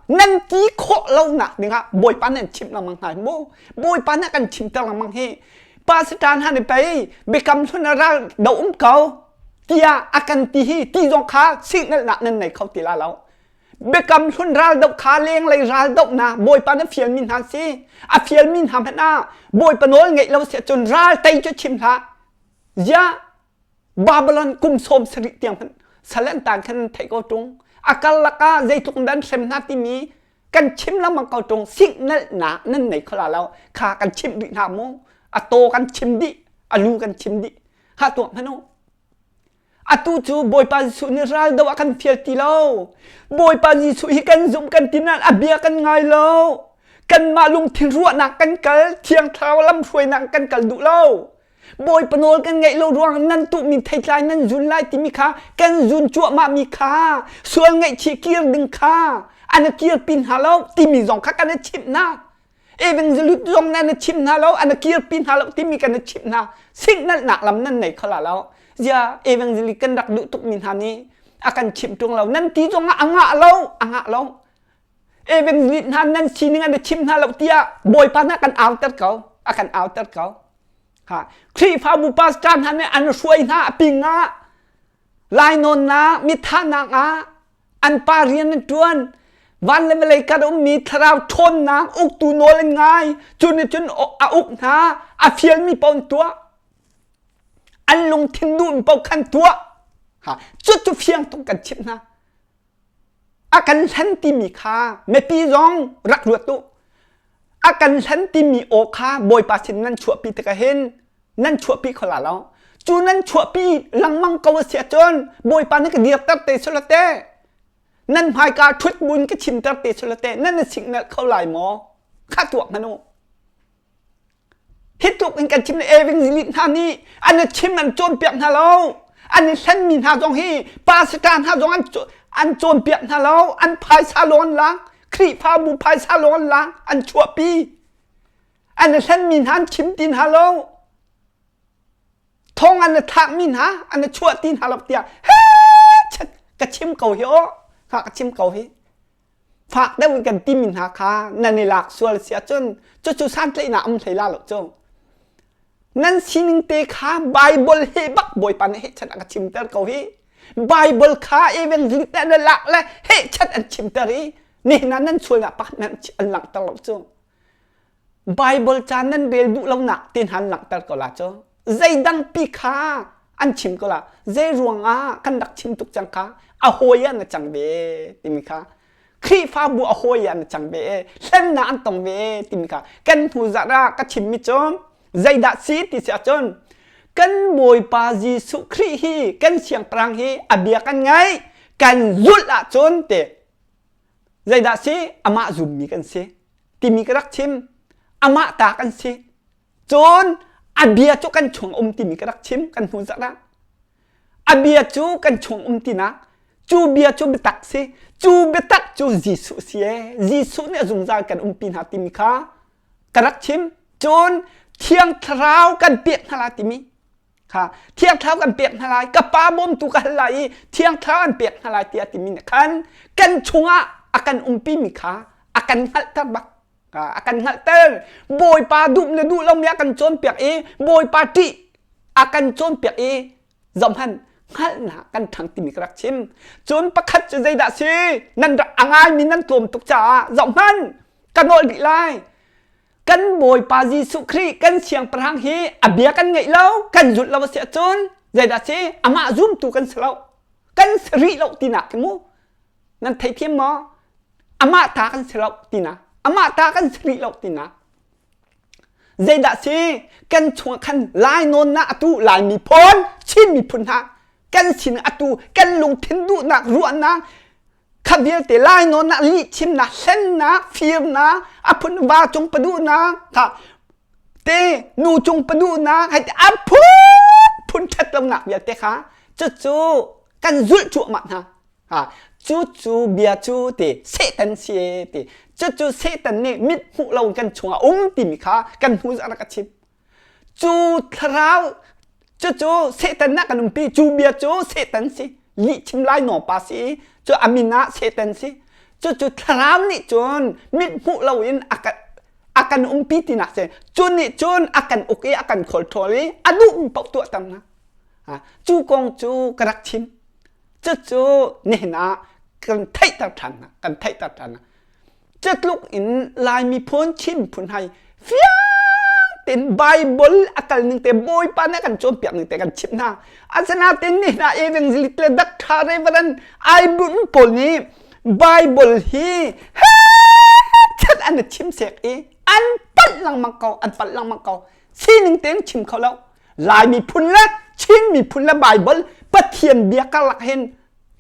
Nan ti khawh lonak dingah Bawipa nih an chimh lengmang hna hi mu. Bawipa nih a kan chimter lengmang hi. Pastor hna nih pei biakam hlun ah ral do um ko tiah a kan ti hi ti zong kha signalnak nan nei kho ti la lo. Biakam hlun ral doh kha lenglei ral dohnak Bawipa nih fialmi hna si. A fialmi hna hmanh ah Bawipa nawl ngeih lo si ahcun ral tei cu chim hlah. Ziah Babylon kum 70 tiang hmanh sal an tan khan theih ko ṭung. A karlak ah zeitluk dan hrem hna timi kan chim lengmang ko ṭung signalnak nan nei kho la lo kha kan chimh rih hna mu. A taw kan chim dih, a lu kan chim dih. Ha tuah hmanh u. Atu cu Bawipa Jesuh nih ral do a kan fial ti lo. Bawipa Jesuh hi kan zumh kan ti nain a bia kan ngai lo. Kanmah lungthin ruahnak kan kal, Thiang Thlarau lamhruainak kan kal duh lo. Bawipa nawl kan ngaih lo ruang nan tuhmi theitlai nan zun lai timi kha kan zun cuahmah mi kha sual ngaihchih kir ding kha an i kirpi hna lo timi zong kha kan i chimh hna. Evangelist zong nan i chimh hna lo an i kirpi hna lo timi kan i chimh hna. Signalnak lam nan nei kho la lo. Zia evangelist kan rak duh tukmi hna nih a kan chimh ṭung lo. Nan ti zong ah a ngah lo, a ngah lo. Evangelist hna nan sining an i chimh hna lo tiah Bawipa hna kan auter ko, a kan auter ko. Ha Khrihfabu pastor hna nih an hruai hna a ping ah lainawnnak mithahnak ah an pa rian an ṭuan van le vawlei kar ummi thlarau ṭhawnnak uktu nawl an ngai cu nih cun a uk hna a fialmi paoh an tuah an lungthin duhmi paoh khan tuah ha cucu fiang tuk kan chimh hna A kan hlen timi kha mipi zong rak ruat u. A kan hlen timi aw kha Bawipa sin nan chuahpi tikah hin nan chuahpi kho la lo. Cu nan chuahpi lengmang ko a si ahcun Bawipa nih ka dirter te sula te. Nan hmaika ṭhut buin ka chimter te sula te nan i signal kho lai maw? Kha tuak hmanh u. Hi tluk in kan chim evangelist hna nih an i chim an cawnpiak hna lo. An i hlenmi hna zong hi pastor hna zong an an cawnpiak hna lo. An phaisa lawng an lak. Khrihfabu phaisa lawng an lak. An chuahpi. An i hlenmi hna an chim ti hna lo. Thong an i thlakmi hna an i chuah ti hna lo tiah he ka chim ko hi aw. Ka chim ko hi. Fak deuh in kan timi hna kha nan i lak sual si ahcun cucu santlaihnak um hlei la lo cu. Nan sining te kha Bible he bak Bawipa nih heh chat a ka chimter ko hi. Bible kha evangelist an lak le heh chat an chimter i nihin ah nan sualnak pakhat hmanh an langhter lo cu. Bible ca nan rel duh lonak te hna an langhter ko la cu. Zeidang pi kha an chim ko la. Zei ruangah kan rak chim tuk cang kha a hawi ah na cang ve timi kha Khrihfabu a hawi ah na cang ve e hlennak an tong ve e timi kha kan hnu zarh ah ka chimmi cu zeidah si ti si ahcun kan Bawipa Jesuh Khrih hi kan siangpahrang hi a bia kan ngaih kan zulh ahcun te zeidah si amah zummi kan si timi ka rak chim amah ta kan si cun a bia cu kan chung um timi ka rak chim kan hnu zarh ah A bia cu kan chung um tinak, cu bia cu biatak si, cu biatak cu Jesuh si ee. Jesuh nih a zungzal kan umpi hna timi kha ka rak chim. Cun Thiang Thlarau kan pek hna lai timi kha Thiang Thlarau kan pek hna lai, ka Pa bawmtu ka hal lai i Thiang Thlarau an pek hna lai tiah timi nih khan kan chungah a kan umpi mi kha a kan hngalhter bak. A kan hngalhter. Bawipa duh le duh lomi a kan cawnpiak i Bawipa ṭih a kan cawnpiak i zohhmanh hngalhnak kan ṭhang timi ka rak chim. Cun pakhat cu zeidah si? Nan rak a ngaimi nan tlawm tuk caah zohhmanh ka nawl rih lai. Kan Bawipa Jesuh Khrih kan Siangpahrang hi a bia kan ngaih lo, kan zulh lo a si ahcun zeidah si? Amah zumtu kan si lo. Kan si rih lo tinak khi mu. Nan theithiam maw? Amah ta kan si lo tinak. Amah ta kan si rih lo tinak. Zeidah si kan chungah khan lainawnnak atu Lai miphun, Chin miphun hna kan sin atu kan lungthin duhnak ruahnak kha vialte lainawnnak lihchimnak hlennak firnak a phun va cung paduhnak kha te nu cung paduhnak hei a phun phun ṭhat lonak vialte kha cucu kan zulh cuahmah hna Ha, cucu bia cu ti Satan si e ti cucu Satan nih mit hmuh lo kan chungah um timi kha kan hnu a rak a chim. Cu thlarau cucu Satan nah kan umpi cu bia cu Satan si lih chim lai naw pa si i cu a min ah Satan si cucu thlarau nih cun mit hmuh lo in a kan a kan umpi tinak si cu nih cun a kan uk i a kan control i a duhmi paoh tuah ter na cu kong cu ka rak chim Cucu nihin ah kan theihter ṭhan hna, kan theihter ṭhan hna. Cutluk in Lai miphun, Chin miphun hai fiang tein Bible a kal ning te Bawipa nih a kan cawnpiak ning te kan chimh hna. Asinain nihin ah evangelist le doctor reverend ai bunh pawl nih Bible hi chat an i chim sek i an palh lengmang ko, an palh lengmang ko. Sining tein chim kho lo. Lai miphun le Chin miphun le Bible Pathian bia karlak hin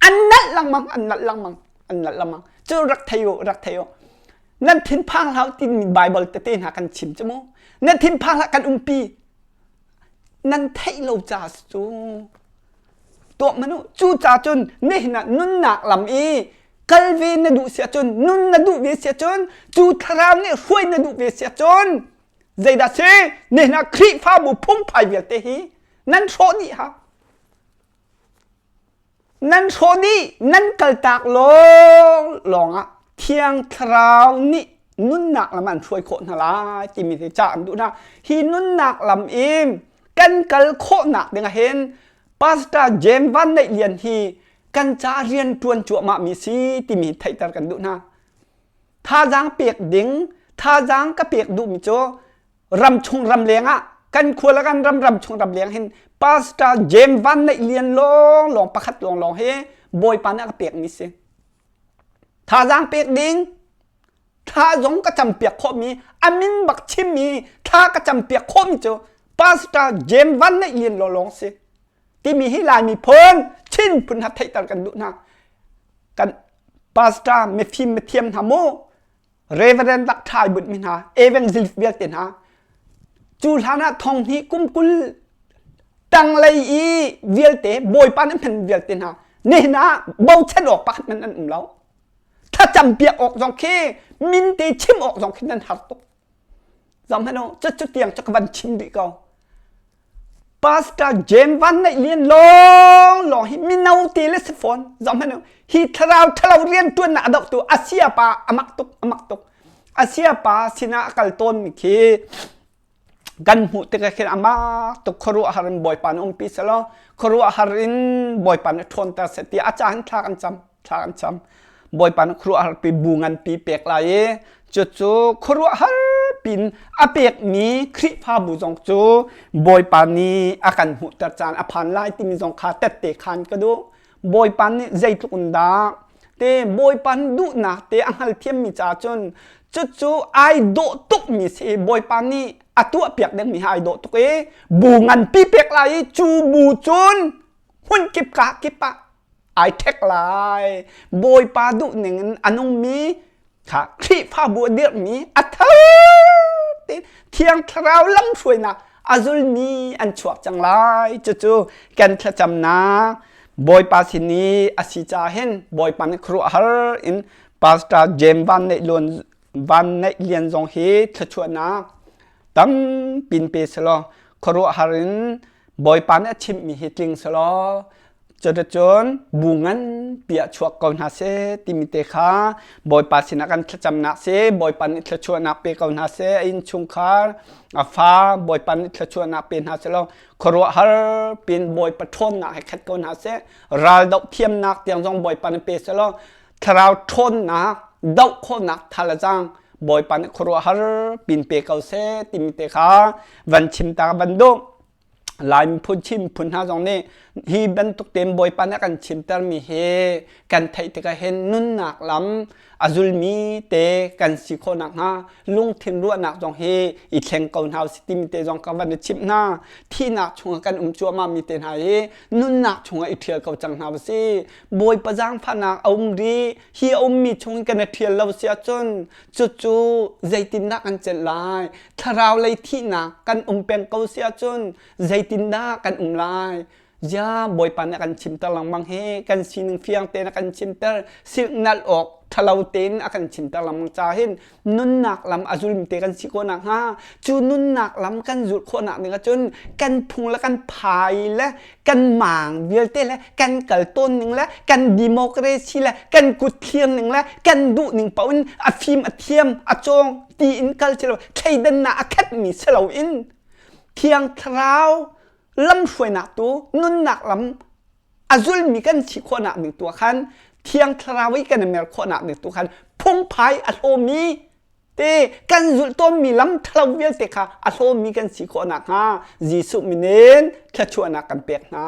an nalh lengmang an nalh lengmang an nalh lengmang cu rak thei u rak thei u nan thinphang hlah timi Bible tete hna kan chim cu mu nan thinphang hlah kan umpi nan theih lo ca cu tuah manu cu ca cun nihin ah nunnak lam i kal ve na duh si ahcun nun na duh ve si ahcun cu thlarau nih hruai na duh ve si ahcun Zeidah si? Nihin ah Khrihfabu phungphai vialte hi nan hrawh dih ha. Nan hrawh dih, nan kaltak lawng lawng ah Thiang Thlarau nih nunnak lam an hruai khawh hna lai timi hi ca an duh hna. Hi nunnak lam in kan kal khawhnak ding ah hin Pastor James Van Neih Lian hi kan ca rian ṭuan cuahmah mi si timi theihter kan duh hna. Thazaang pek ding, thazaang ka pek duhmi cu ramchung ramleng ah kan khua le kan ram ramchung ramleng hin Pastor James Van Neih Lian lawng lawng pakhat lawng lawng hi Bawipa nih a ka pekmi si. Thazaang pek ding, thla zong ka campiak khawhmi, a min bak chimmi thla ka campiak khawhmi cu Pastor James Van Neih Lian lawng lawng si. Timi hi Lai miphun, Chin phun ha theihter kan duh hna. Kan pastor mifim mithiam hna mu reverend rak ṭhai but mi hna evangelist vialte hna cu hlan ah thong hnih kum 20 tanglei i vialte bawipa nih hman vialte hna nihin ah bochan awk pakhat man an um lo thlacam piak awk zong khi min te chim awk zong khi nan har tuk Zam hmanh u, cu tiang cu ka van chim rih ko. Pastor James Van Neih Lian lawng lawng hi mino te le si fawn. Zam hmanh u, hi thlarau ṭhalo rian ṭuannak a dohtu Asia pa a mak tuk, a mak tuk. Asia pa sinah a kal tawnmi khi. Kan hmuh tikah khin amah tuk khuaruahhar in Bawipa nih umpi selaw khuaruahhar in Bawipa nih ṭhawnter seh ti a caan thla kan cam thla kan cam. Bawipa nih khuaruahhar pi bu nganpi pek lai i cucu khuaruahhar pin a pekmi Khrihfabu zong cu Bawipa nih a kan hmuhter caan a phan lai timi zong kha tette khan ka duh. Bawipa nih zeitluk in dah te Bawipa nih duhnak te a hngalthiammi caah cun cucu ai dawh tukmi si Bawipa nih a tuahpiak dingmi hi ai dawh tuk i bu nganpi pek lai i cu bu cun hmunkip ka kip ah ai ṭhek lai. Bawipa duh ning in a nungmi kha Khrihfabu a dirhmi a thar tein Thiang Thlarau lamhruainak a zulmi an chuak cang lai. Cucu kan thlacamnak Bawipa sin i a si caah hin Bawipa nih khuaruahhar in Pastor James Van Neih Luan Van Neih Lian zong hi thluachuahnak tampin pe selaw khuaruahhar in Bawipa nih a chimhmi hi tling selaw cuticun bu nganpi ah chuak ko hna seh timi te kha Bawipa sinah kan thlacamnak si Bawipa nih thluachuahnak pe ko hna seh a innchungkhar a fa Bawipa nih thluachuahnak pe hna selaw khuaruahhar pin Bawipa ṭhawnnak he khat ko hna seh ral doh thiamnak tiang zong Bawipa nih pe selaw thlarau ṭhawnnak doh khawhnak thal a cang Bawipa nih khuaruahhar pin pe ko seh timi te kha van chim ta van duh Lai miphun Chin miphun hna zong nih hi bantuk tein Bawipa nih a kan chimtermi hi kan theih tikah hin nunnak lam a zulmi te kan si khawh nakhnga lungthin ruahnak zong hi i thleng ko hna usih timi te zong ka van i chimh hna. Thihnak chungah kan um cuahmah mi te hna hi nunnak chungah i ṭhial ko cang hna usih. Bawipa zaangfahnak a um rih. Hi a ummi chung kan i ṭhial lo si ahcun cucu zeitindah kan celh lai? Thlarau lei thihnak kan um peng ko si ahcun zeitindah kan um lai? Zia Bawipa nih a kan chimter lengmang hi kan sining fiang tein a kan chimter silhnalh awk ṭhalo tein a kan chimter lengmang ca hin nunnak lam a zulmi te kan si khawh nakhnga cu nunnak lam kan zulh khawhnak ding ahcun kan phung le kan phai le kan maang vialte le kan kal tawn ning le kan democracy le kan kut thlir ning le kan duh ning paoh in a fim a thiam a cawng ti in kal si lo thleidannak a khatmi si loin thiang thlarau lamhruainak tu nunnak lam a zulmi kan si khawhnak ding tu ah khan thiang thlarau i kan i mer khawhnak ding tu khan phungphai a hlawmi te kan zulh tawnmi lam ṭhalo vialte kha a hlawmi kan si khawh nakhnga Jesuh min in thluachuahnak kan pek hna.